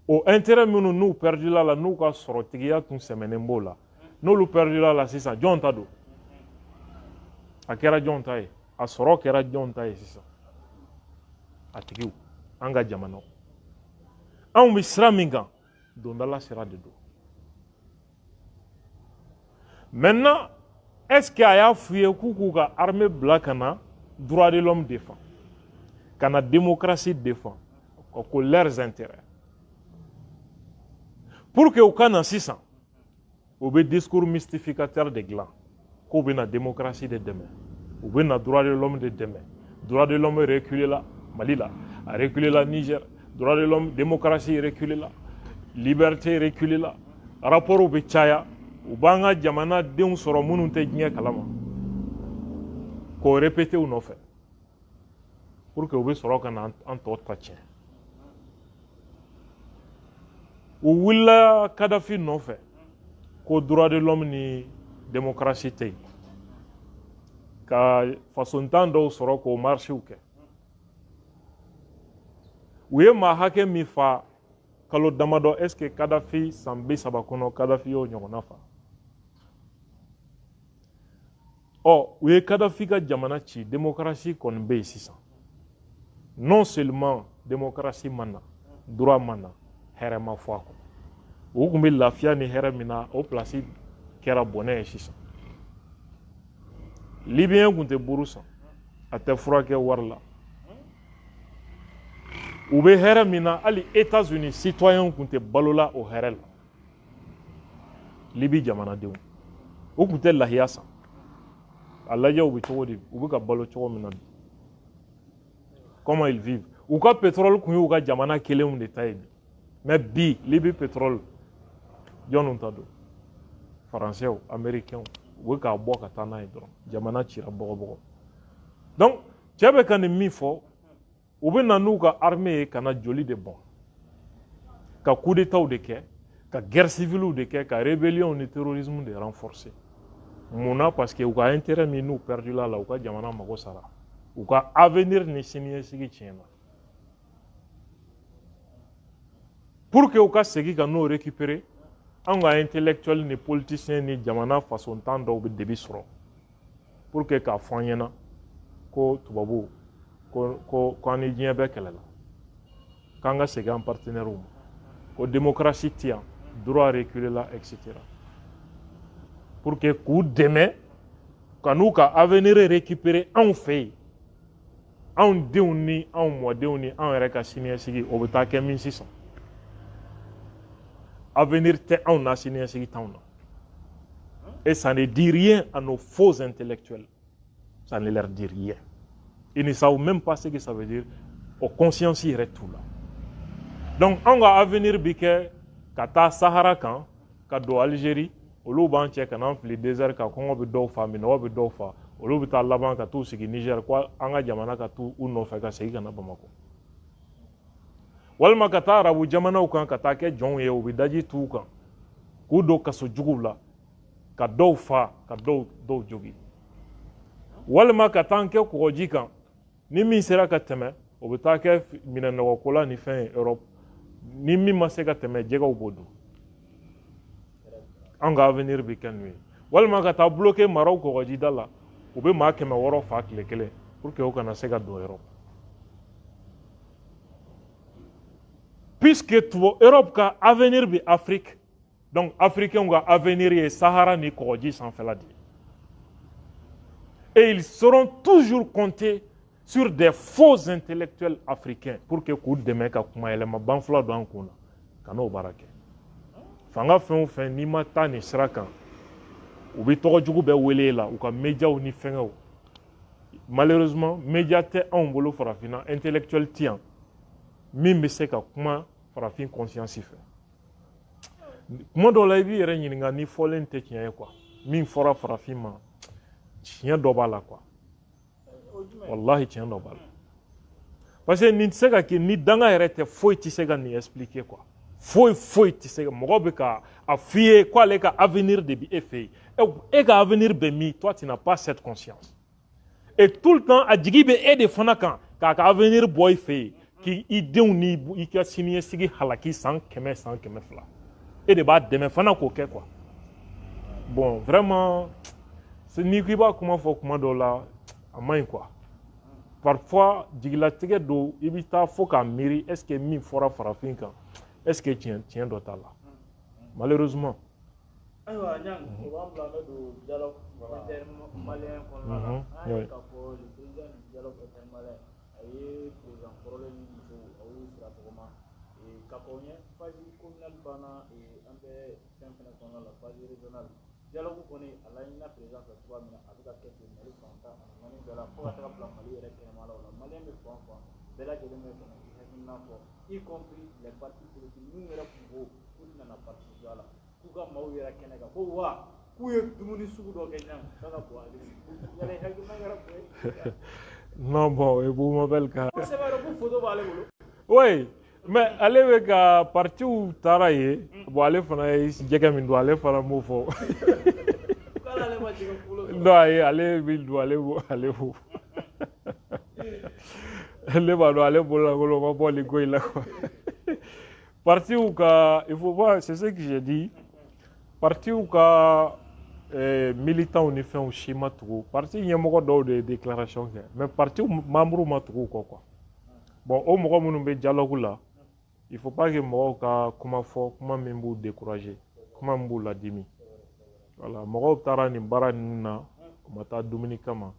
S2: O intérêt minnu n'u perdu la la, n'u ka sɔrɔtigiya tun sɛmɛnen b'o la, n'olu perdu la la sisan, jɔn ta don? A kɛra jɔn ta ye? A sɔrɔ kɛra jɔn ta ye sisan? A tigiw, an ka jamanaw. Anw bɛ sira min kan, dondala sira de don. Maintenant, est-ce que a y'a f'u ye k'u k'u ka armée bila ka na droit de l'homme défend, ka na démocratie défend, ko leurs intérêts, pour que u ka na sisan, u bɛ discours mystificateur de dilan k'u bɛ na démocratie de dɛmɛ, u bɛ na droit de l'homme de dɛmɛ. Droit de l'homme reculé la Mali la, a reculé la Niger, droit de l'homme, démocratie reculé la, liberté reculé la, rapport bɛ caya, u b'an ka jamana denw sɔrɔ minnu tɛ diɲɛ kalama k'o répéter u nɔfɛ pour que u bɛ sɔrɔ ka na an tɔ ta tiɲɛ. U wulila Kadafi nɔfɛ ko droit de l'homme ni démocratie tɛ yen, ka fasontan dɔw sɔrɔ k'o marchew kɛ. U ye maa hakɛ min fa kalo damadɔ, est ce que Kadafi san 30 kɔnɔ, Kadafi y'o ɲɔgɔnna fa? Ɔ, u ye Kadafi ka jamana ci, démocratie kɔni bɛ yen sisan. Non seulement démocratie ma na, droit ma na, hɛrɛ ma fɔ a kɔ. U tun bɛ lafiya ni hɛrɛ min na, o place kɛra bɔnɛ ye sisan. Libyen tun tɛ buru san, a tɛ furakɛ wari la. U bɛ hɛrɛ min na, hali États-Unis citoyens tun tɛ balola o hɛrɛ la. Libi jamanadenw, u tun tɛ lahiya san. A lajɛ u bɛ cogo di, u bɛ ka balo cogo min na bi, comment ils vivent. U ka pétrole kun y'u ka jamana kelenw de ta ye bi, mais bi Libi pétrole jɔnniw ta don? Français, américains, u bɛ k'a bɔ ka taa n'a ye dɔrɔn. Jamana cira bɔgɔbɔgɔ. Donc cɛ bɛ ka nin min fɔ, u bɛ na n'u ka armée ye ka na joli de bɔn, ka coup d'état de kɛ, ka guerre civile de kɛ, ka rébellion ni terrorisme de renforcer. Mun na? Parce que u ka intérêt min n'u perdu la la, u ka jamana mago sara, u ka avenir ni siniɲɛsigi tiɲɛna. Pour que u ka segin ka n'o récupérer, anw ka intellectuel ni politicien ni jamana fasontan dɔw bɛ debi sɔrɔ pour que k'a fɔ an ɲɛna ko tubabu ko ko an ni diɲɛ bɛɛ kɛlɛla, k'an ka segin an partenaires ma, ko démocratie tɛ yan, droit reculé la, etc. Pour que k'u dɛmɛ ka n'u ka avenir récupérer anw fɛ yen, anw denw ni anw mɔdenw ni anw yɛrɛ ka siniɲɛsigi, o bɛ taa kɛ min sisan? Avenir tɛ anw na, siniɲɛsigi t'anw na. Et ça ne dit rien à nos faux intellectuels. Ça ne leur dit rien. Ils ne savent même pas ce que ça veut dire. O conscience yɛrɛ t'u la. Donc anw ka avenir bi kɛ Ka taa Sahara kan, ka don Algérie, olu b'an cɛ ka n'an fili désert kan, kɔngɔ bɛ dɔw fa, minɔgɔ bɛ dɔw fa, olu bɛ taa laban ka t'u sigi Niger, ko an ka jamana ka t'u nɔfɛ ka segin ka na Bamakɔ. Walima ka taa arabu jamanaw kan ka taa kɛ jɔnw ye, u bɛ daji t'u kan k'u don kaso juguw la, ka dɔw fa, ka dɔw jogi. Walima ka taa kɛ kɔgɔji kan, ni min sera ka tɛmɛ, o bɛ taa kɛ minɛnɔgɔkola ni fɛn ye Europe, ni min ma se ka tɛmɛ, jɛgɛw b'o dun. An ka avenir bɛ kɛ ninnu ye. Walima ka taa bloquer Maroc kɔgɔjida la, u bɛ maa 600 fa tile kelen pour que u kana se ka don Europe. Puisque Europe ka avenir bɛ Afrique, donc africains ka avenir ye Sahara ni kɔgɔji sanfɛla de ye. Et ils seront toujours comptés sur des faux intellectuels africains pour que k'u dɛmɛ ka kuma yɛlɛma banfula don an kun na ka n'o baara kɛ. Fanga fɛn o fɛn n'i ma taa nin sira kan, u bɛ tɔgɔ jugu bɛɛ wele e la, u ka médiaw ni fɛngɛw. Malheureusement, média tɛ anw bolo farafinna, intellectuel tɛ yan min bɛ se ka kuma farafin conscience fɛ. Kuma dɔw la i b'i yɛrɛ ɲininka ni fɔlen tɛ tiɲɛ ye quoi. Min fɔra farafin ma, tiɲɛ dɔ b'a la quoi. Wallahi tiɲɛ dɔ b'a la. Parce que nin tɛ se ka kɛ ni danga yɛrɛ tɛ, foyi tɛ se ka nin expliquer quoi. Foyi foyi tɛ se ka, mɔgɔ bɛ ka a f'i ye k'ale ka avenir de bɛ e fɛ yen. E ka avenir bɛ min, toi tu n'as pas cette conscience. Et tout le temps a jigi bɛ e de fana kan k'a ka avenir bɔ i fɛ yen, k'i denw ni i ka siniɲɛsigi halaki san 100 san 200. E de b'a dɛmɛ fana k'o kɛ quoi. Bon, vraiment, n'i ko i b'a kuma fɔ kuma dɔw la, a man ɲi quoi. Parfois jigilatigɛ don, i bɛ taa fo k'a miiri, est ce que min fɔra farafin kan, est ce que tiɲɛ dɔ t'a la, malheureusement.
S1: Ayiwa Niang, o b'an bila an bɛ don dialogue intermalien kɔnɔna la. An y'a ye k'a fɔ le président du dialogue intermalien, a ye président kɔrɔlen ni musow, a y'u sira tɔgɔma ka kɔn ɲɛ. Phase communale banna, an bɛ fɛn fɛnɛ kɔnɔna la, phase régionale. Dialogue kɔni a laɲinina président fɛ cogoya min na, a bɛ ka kɛ ten Mali fan 14 bɛɛ la, fo ka taga bila Mali yɛrɛ kɛnɛmalaw la. Malien bɛ fan o fan, bɛɛ lajɛlen bɛ ka na i hakilina fɔ, y compris les partis politiques minnu yɛrɛ tun ko k'u tɛna participer a la, k'u ka maaw yɛrɛ kɛnɛ kan ko wa k'u ye dumuni sugu dɔ kɛ Niang k'a ka bon hakili yala hakilina kɛra bon ye.
S2: Non, bon, Ibou Mabel ka.
S1: Ko sɛbɛn ko photo b'ale bolo.
S2: Oui, mais ale bɛ ka partiw taara yen, bon ale fana ye jɛgɛ min don, ale fana m'o fɔ.
S1: K'ale ma jɛgɛ kulo sɔrɔ.
S2: Non, ayi, ale bɛ don, ale b'o ale b'o. Ne b'a dɔn ale bololankolon ma bɔ nin ko in la quoi. Partiw ka, il faut voir, c'est ce que j'ai dit. Partiw ka militants ni fɛnw si ma tugu. Parti ɲɛmɔgɔ dɔw de ye déclaration kɛ, mais parti membre ma tugu u kɔ quoi. Bon, o mɔgɔ minnu bɛ dialogue la, il faut pas que mɔgɔw ka kuma fɔ, kuma min b'u décourager, kuma min b'u ladimi. Voilà, mɔgɔw taara nin baara ninnu na, u ma taa dumuni kama.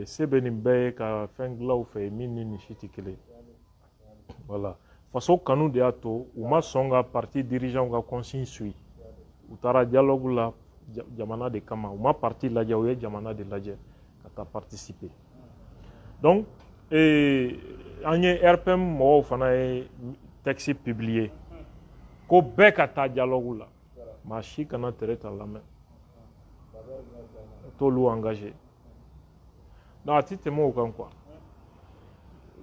S2: Se bɛ nin bɛɛ ye ka fɛn dilan u fɛ min ni nin si tɛ kelen. Voilà, faso kanu de y'a to u ma sɔn ka parti dirigeant ka consigne suit. U taara dialogue la jamana de kama, u ma parti lajɛ, u ye jamana de lajɛ ka taa participer. Donc an ye RPM mɔgɔw fana ye texte publier ko bɛɛ ka taa dialogue la, maa si kana tere ta lamɛn, t'olu engagé. Non, a ti tɛmɛ o kan quoi.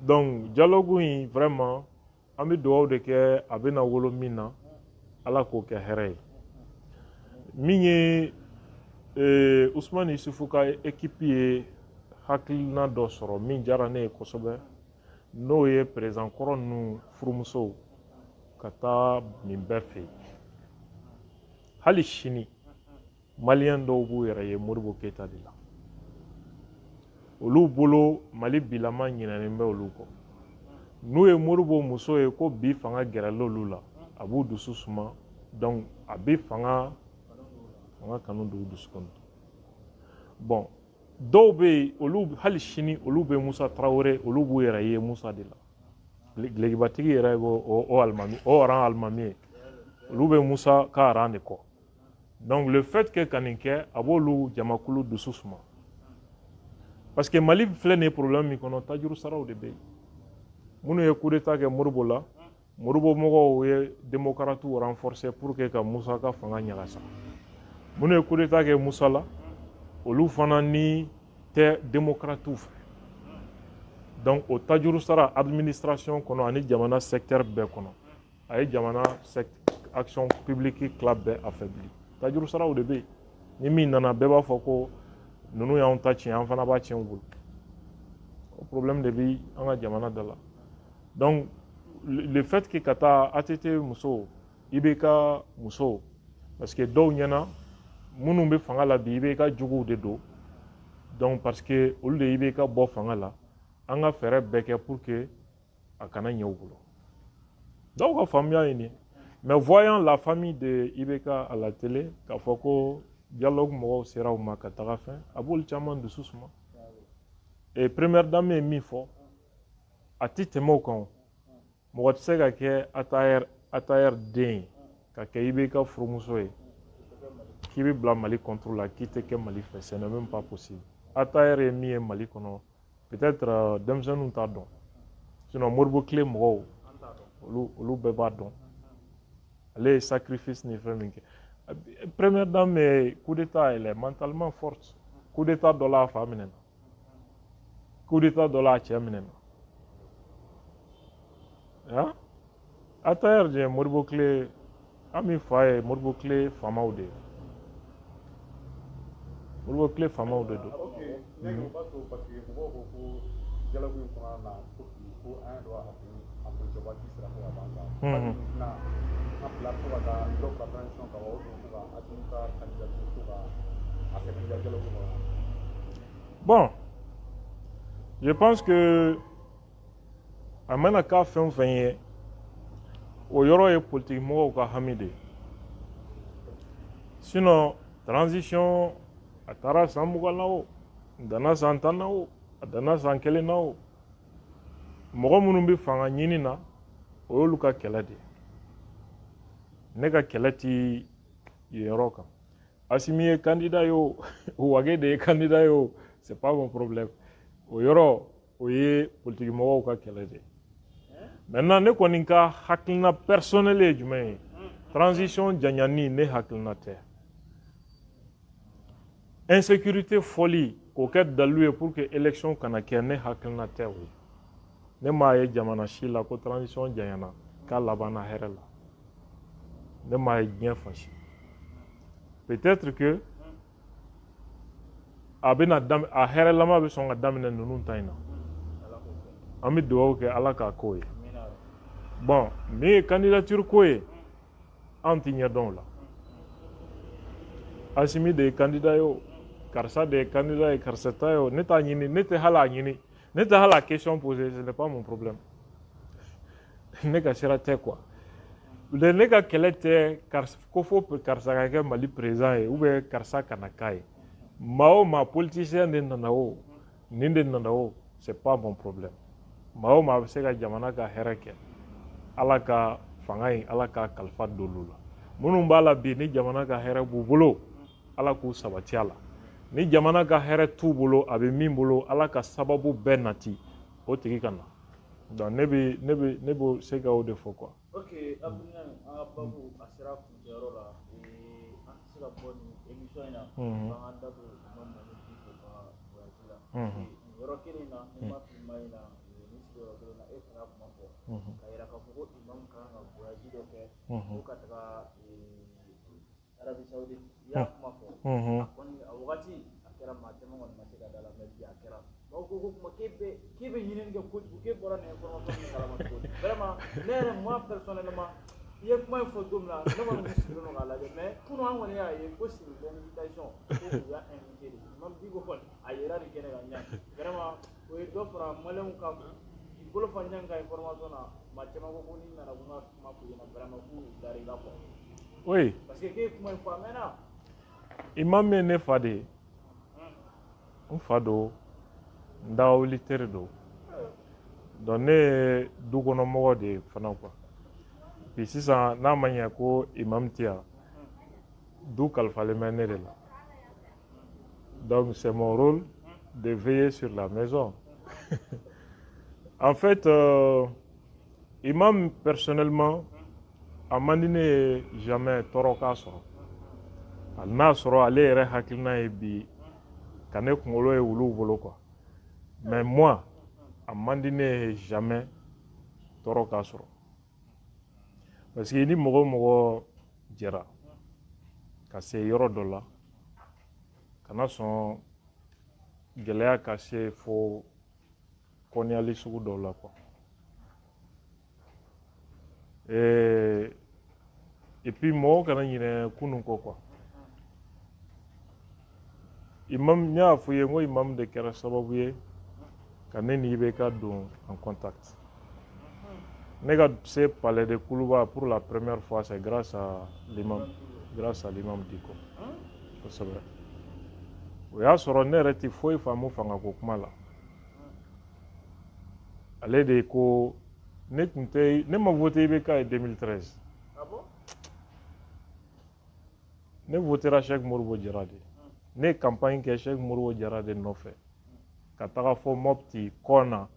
S2: Donc dialogue in, vraiment, an bɛ dugawu de kɛ, a bɛna wolo min na, Ala k'o kɛ hɛrɛ ye. Min ye Usumani Yusufu ka équipe ye, hakilina dɔ sɔrɔ min diyara ne ye kosɛbɛ, n'o ye président kɔrɔ ninnu furumusow ka taa nin bɛɛ fɛ yen. Hali sini malien dɔw b'u yɛrɛ ye Modibo Keyita de la, olu bolo Mali bilama ɲinɛnen bɛ olu kɔ. N'u ye Modibo muso ye ko bi fanga gɛrɛla olu la, a b'u dusu suma, donc a bɛ fanga kanu don u dusu kɔnɔ. Bon, dɔw bɛ yen, olu hali sini olu bɛ Musa Tarawele, olu b'u yɛrɛ ye Musa de la. Gulokibatigi yɛrɛ b'o o alimami, o rang alimami ye, olu bɛ Musa ka rang de kɔ. Donc le fait que ka nin kɛ, a b'olu jamakulu dusu suma, parce que Mali filɛ nin ye problème min kɔnɔ, tajuru saraw de bɛ yen. Minnu ye coup d'état kɛ Modibo la, Modibo mɔgɔw ye démocrates renforcer pour que ka Musa ka fanga ɲagasa. Minnu ye coup d'état kɛ Musa la, olu fana ni tɛ démocrates fɛ. Donc o tajuru sara administration kɔnɔ ani jamana secteur bɛɛ kɔnɔ, a ye jamana action publique tila bɛɛ affaibli. Tajuru saraw de bɛ yen. Ni min nana, bɛɛ b'a fɔ ko ninnu y'anw ta tiɲɛ, an fana b'a tiɲɛ u bolo. O problème de bɛ an ka jamana da la. Donc le fait que ka taa ATT muso, IBK muso, parce que dɔw ɲɛna, minnu bɛ fanga la bi, IBK juguw de don. Donc parce que olu de IBK bɔ fanga la, an ka fɛɛrɛ bɛɛ kɛ pour que a kana ɲɛ u bolo. Dɔw ka faamuya ye nin ye. Mais voyant la famille de IBK à la télé, k'a fɔ ko dialogue mɔgɔw sera u ma ka taga fɛn, a b'olu caman dusu suma. Et première dame ye min fɔ, a ti tɛmɛ o kan. O mɔgɔ tɛ se ka kɛ ATR, ATR den ye, ka kɛ IBK furumuso ye, k'i bɛ bila Mali contre la, k'i tɛ kɛ Mali fɛ. Ce n'est même pas possible. ATR ye min ye Mali kɔnɔ, peut-être denmisɛnninw t'a dɔn, sinon Modibo Tile mɔgɔw, olu bɛɛ b'a dɔn. Ale ye sacrifice ni fɛn min kɛ. Première dame ye coup d'état, elle est mentalement forte. Coup d'état dɔ la, a fa minɛna. Coup d'état dɔ la, a cɛ minɛna. Han, ATR de ye Modibo Tile, an min fa ye Modibo Tile faamaw de ye. Modibo Tile faamaw de don.
S3: Ok, ne o b'a to parce que mɔgɔw ko ko dialogue in kɔnɔna na, ko bi ko an y'a dɔn a kuncɛ waati sera ko ka ban kan. Bari tɛna an bila fo ka taa dɔ fara transition kan wa, o don ko ka Assimi ka candidature ko ka a sɛbɛntiya dialogue kɔnɔ.
S2: Bon, je pense que a mana k'a fɛn o fɛn ye, o yɔrɔ ye politique mɔgɔw ka hami de ye. Sinon transition a taara san 20 na o, a danna san 10 na o, a danna san 1 na o, mɔgɔ minnu bɛ fanga ɲini na, o y'olu ka kɛlɛ de ye. Ne ka kɛlɛ ti yen yɔrɔ kan. Assimi ye candidat ye o, Wagué de ye candidat ye o, c'est pas mon problème. O yɔrɔ, o ye politique mɔgɔw ka kɛlɛ de ye. Maintenant, ne kɔni ka hakilina personnel ye jumɛn ye? Transition janyani, ne hakilina tɛ. Insécurité fɔli k'o kɛ dalilu ye pour que élection kana kɛ, ne hakilina tɛ o ye. Ne m'a ye jamana si la ko transition janyana k'a labanna hɛrɛ la. Ne m'a ye diɲɛ fan si. Peut-être que a bɛna a hɛrɛlama bɛ sɔn ka daminɛ ninnu ta in na. An bɛ dugawu kɛ, Ala k'a k'o ye. Bon, min ye candidature ko ye, an ti ɲɛ dɔn o la. Assimi de ye candidat ye o, karisa de ye candidat ye, karisa ta ye o, ne t'a ɲini, ne tɛ hali a ɲini, ne tɛ hali a question poser. Ce n'est pas mon problème. Ne ka sira tɛ quoi. Ne ka kɛlɛ tɛ karisa ko fo karisa ka kɛ Mali président ye ou bien karisa kana k'a ye. Maa o maa, politicien de nana o, nin de nana o, c'est pas mon problème. Maa o maa bɛ se ka jamana ka hɛrɛ kɛ, Ala ka fanga in, Ala ka kalifa d'olu la. Minnu b'a la bi, ni jamana ka hɛrɛ b'u bolo, Ala k'u sabati a la. Ni jamana ka hɛrɛ t'u bolo, a bɛ min bolo, Ala ka sababu bɛɛ nati o tigi ka na. Donc ne bɛ se ka o de fɔ quoi.
S1: Ok, Abdoulaye, an ka babu a sera kuncɛyɔrɔ la. An tɛ se ka bɔ nin émission in na f'an k'an da don Imam Mahmoud Dicko ka voyage la. Nin yɔrɔ kelen in na, ni ma fili ma in na, nin sigiyɔrɔ kelen na, e fana y'a kuma fɔ ka yira k'a fɔ ko imam kan ka voyage dɔ kɛ ko ka taga Arabie Saoudite. I y'a kuma fɔ. A kɔni a wagati a kɛra, maa caman kɔni ma se ka da la, mais bi a kɛra. Maaw ko ko kuma k'e bɛ ɲinini kɛ kojugu, k'e bɔra nin information min kalama cogo di? Vraiment, ne yɛrɛ, moi personnellement, i ye kuma in fɔ don min na, ne kɔni kun sigilen don k'a lajɛ. Mais kunun an kɔni y'a ye ko sur l'invitation, ko u y'a invité de. Imam Dicko kɔni a yera nin kɛnɛ kan ɲa. Vraiment, o ye dɔ fara maliyɛnw ka k'i bolo fa ɲɔgɔn ka information na. Maa caman ko ko n'i nana ko n ka kuma f'u ɲɛna, vraiment k'u dar'i la quoi.
S2: Oui.
S1: Parce que k'e ye kuma in fɔ a mɛnna.
S2: Imam ye ne fa de ye. N fa don, n dagawuli teri don. Donc ne ye du kɔnɔmɔgɔ de ye fana quoi. Bi sisan, n'a ma ɲɛ ko imam tɛ yan, du kalifalen bɛ ne de la. Donc c'est mon rôle de veiller sur la maison. En fait, Imam, personnellement, a man di ne ye jamais tɔɔrɔ k'a sɔrɔ, hali n'a sɔrɔ ale yɛrɛ hakilina ye bi ka ne kunkolo ye wuluw bolo quoi. Mais moi, a man di ne ye jamais tɔɔrɔ k'a sɔrɔ, parce que ni mɔgɔ o mɔgɔ jɛra ka se yɔrɔ dɔ la, kana sɔn gɛlɛya ka se fo kɔniyali sugu dɔw la quoi. Et puis mɔgɔw kana ɲinɛ kunun kɔ quoi. Imam, n y'a fɔ i ye n ko imam de kɛra sababu ye ka ne ni IBK don en contact. Ne ka se palais de Koulouba pour la première fois, c'est grâce à l'imam, grâce à l'imam Dicko. Kosɛbɛ. O y'a sɔrɔ ne yɛrɛ tɛ foyi faamu fangako kuma la. Ale de ko ne tun tɛ, ne ma voté IBK ye 2013.
S1: Ah bon?
S2: Ne votera Cheikh Modibo Diarra de. Ne ye campagne kɛ Cheikh Modibo Diarra de nɔfɛ ka taga fɔ Mopti, Kɔna,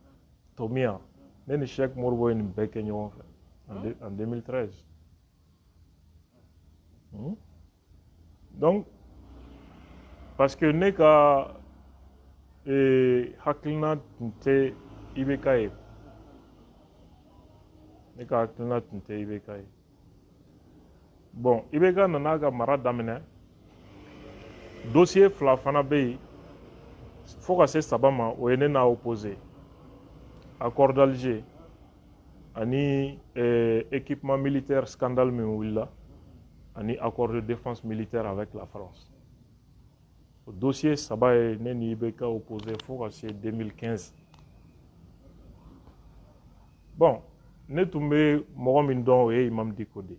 S2: Tomia. Ne ni Cheikh Modibo ye nin bɛɛ kɛ ɲɔgɔn fɛ en 2013. Donc parce que ne ka hakilina tun tɛ IBK ye, ne ka hakilina tun tɛ IBK ye. Bon, IBK nana ka mara daminɛ, dossier fila fana bɛ yen fo ka se saba ma, o ye ne n'a opposé: accord d'Alger ani équipement militaire scandale min wulila, ani accord de défense militaire avec la France. O dossier saba ye ne ni IBK opposé fo ka se 2015. Bon, ne tun bɛ mɔgɔ min dɔn, o ye Imam Dicko de ye.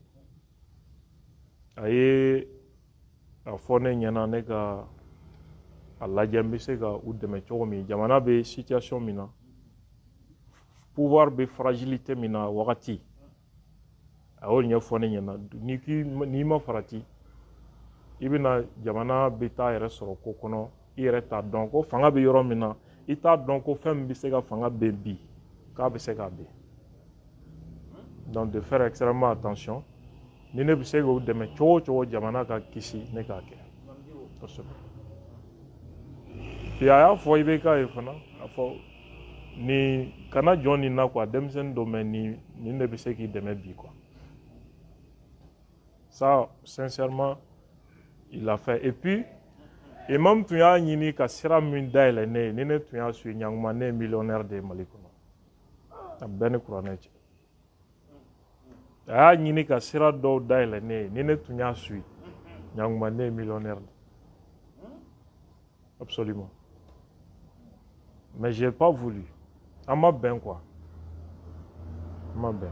S2: A ye a fɔ ne ɲɛna ne ka a lajɛ n bɛ se ka u dɛmɛ cogo min, jamana bɛ situation min na, pouvoir bɛ fragilité min na wagati. A y'o ɲɛfɔ ne ɲɛna: n'i k'i n'i ma farati, i bɛna jamana bɛ taa yɛrɛ sɔrɔ ko kɔnɔ, i yɛrɛ t'a dɔn ko fanga bɛ yɔrɔ min na, i t'a dɔn ko fɛn min bɛ se ka fanga ben bi, k'a bɛ se k'a ben. Donc de faire extrêmement attention. Ni ne bɛ se k'o dɛmɛ cogo o cogo jamana ka kisi, ne k'a kɛ kosɛbɛ. Puis a y'a fɔ IBK ye fana, a fɔ nin kana jɔn nin na quoi, denmisɛnnin dɔ, mais nin de bɛ se k'i dɛmɛ bi quoi. Ça, sincèrement, il l'a fait. Et puis imam tun y'a ɲini ka sira min dayɛlɛ ne ye, ni ne tun y'a suit, ɲanguma ne ye millionnaire de ye Mali kɔnɔ. A bɛɛ ni kuranɛ cɛ. A y'a ɲini ka sira dɔw dayɛlɛ ne ye, ni ne tun y'a suit, ɲanguma ne ye millionnaire de, absolument. Mais j'ai pas voulu. An ma bɛn quoi, an ma bɛn.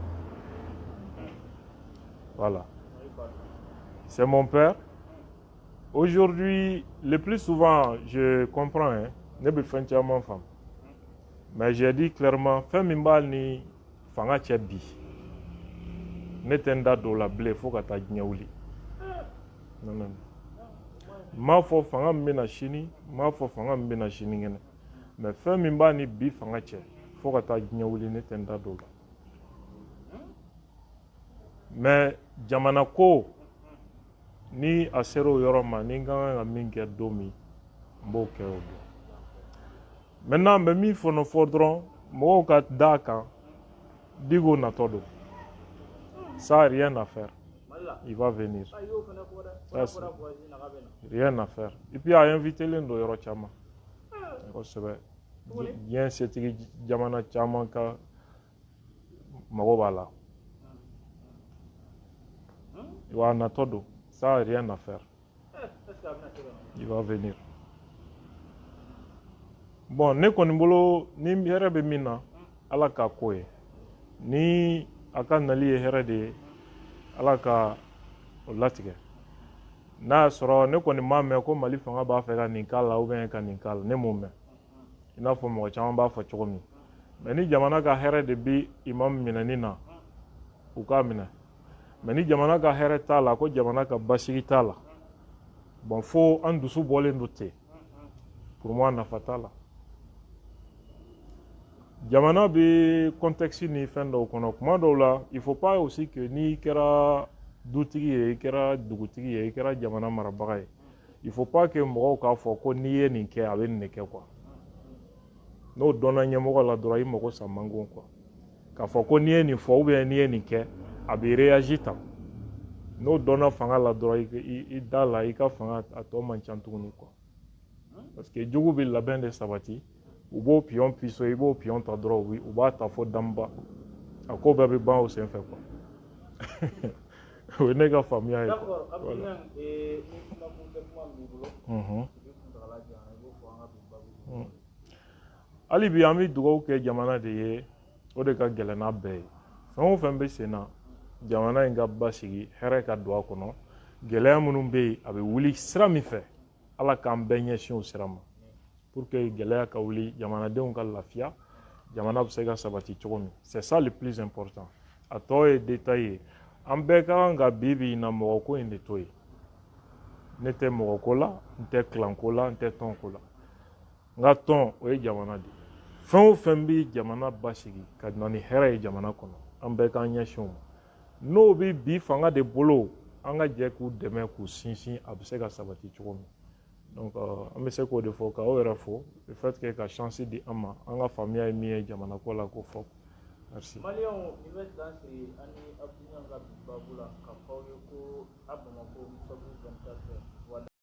S2: Voilà, c'est mon père. Aujourd'hui, le plus souvent, je comprends, hein, ne bɛ fɛn caman faamu, mais j'ai dit clairement, fɛn min b'a ni fanga cɛ bi, ne tɛ n da don o la bilen fo ka taa diɲɛ wuli. Non, non, n m'a fɔ fanga min bɛ na sini, n m'a fɔ fanga min bɛ na sinikɛnɛ, mais fɛn min b'a ni bi fanga cɛ fo ka taa diɲɛ wuli, ne tɛ n da don o la. Mais jamana ko, ni a sera o yɔrɔ ma, ni n ka kan ka min kɛ don min, n b'o kɛ o don. Maintenant, n bɛ min fana fɔ dɔrɔn, mɔgɔw ka da kan, Dicko natɔ don. Ça, rien à faire, il va venir. Ça, rien à faire. Et puis a invité len don yɔrɔ caman kosɛbɛ, diɲɛ setigi jamana caman ka mago b'a la wa. A natɔ don. Ça, rien à faire, il va venir. Bon, ne kɔni bolo, ni hɛrɛ bɛ min na, Ala k'a ko ye. Ni a ka nali ye hɛrɛ de ye, Ala ka o latigɛ. N'a y'a sɔrɔ ne kɔni m'a mɛn ko Mali fanga b'a fɛ ka nin k'a la ou bien ka nin k'a la, ne m'o mɛn, i n'a fɔ mɔgɔ caman b'a fɔ cogo min. Mais ni jamana ka hɛrɛ de bi imam minɛni na, u k'a minɛ. Mais ni jamana ka hɛrɛ t'a la, ko jamana ka basigi t'a la, bon, fo an dusu bɔlen don ten, pour moi nafa t'a la. Jamana bɛ contexte ni fɛn dɔw kɔnɔ. Kuma dɔw la, il faut pas aussi que n'i kɛra dutigi ye, i kɛra dugutigi ye, i kɛra jamana marabaga ye, il faut pas que mɔgɔw k'a fɔ ko n'i ye nin kɛ, a bɛ nin de kɛ quoi. N'o dɔnna ɲɛmɔgɔ la dɔrɔn, i mago sa man go quoi. K'a fɔ ko n'i ye nin fɔ ou bien n'i ye nin kɛ, a bɛ réagir tan, n'o dɔnna fanga la dɔrɔn, i da la, i ka fanga a tɔ man ca tuguni quoi. Parce que jugu bɛ labɛn de sabati, u b'o pion piso, i b'o pion ta dɔrɔn, u b'a ta fo danba, a ko bɛɛ bɛ ban o senfɛ quoi. O ye ne ka faamuya ye.
S1: D'accord, Abdou Niang, ni kuma kuncɛ kuma min b'i bolo, i bɛ kuntagala janya, i b'o fɔ an ka bi babu.
S2: Hali bi, an bɛ dugawu kɛ jamana de ye, o de ka gɛlɛn n'a bɛɛ ye. Fɛn o fɛn bɛ sen na, jamana in ka basigi, hɛrɛ ka don a kɔnɔ. Gɛlɛya minnu bɛ yen, a bɛ wuli sira min fɛ, Ala k'an bɛɛ ɲɛsin o sira ma pour que gɛlɛya ka wuli, jamanadenw ka lafiya, jamana bɛ se ka sabati cogo min. C'est ça le plus important. A tɔ ye détail ye. An bɛɛ ka kan ka bi bi in na mɔgɔ ko in de to yen. Ne tɛ mɔgɔ ko la, n tɛ clan ko la, n tɛ tɔn ko la. N ka tɔn, o ye jamana de ye. Fɛn o fɛn bɛ jamana basigi ka na ni hɛrɛ ye jamana kɔnɔ, an bɛɛ k'an ɲɛsin o ma. N'o bɛ bi fanga de bolo, an ka jɛ k'u dɛmɛ k'u sinsin, a bɛ se ka sabati cogo min. Donc an bɛ se k'o de fɔ, k'aw yɛrɛ fo, le fait que ka chance di an ma, an ka faamuya ye min ye jamana ko la, k'o fɔ. Merci.
S1: Maliyɛnw, nin bɛ dan sigi an ni Abdou Niang ka bi babu la, k'a fɔ aw ye ko a Bamako Musabu 24.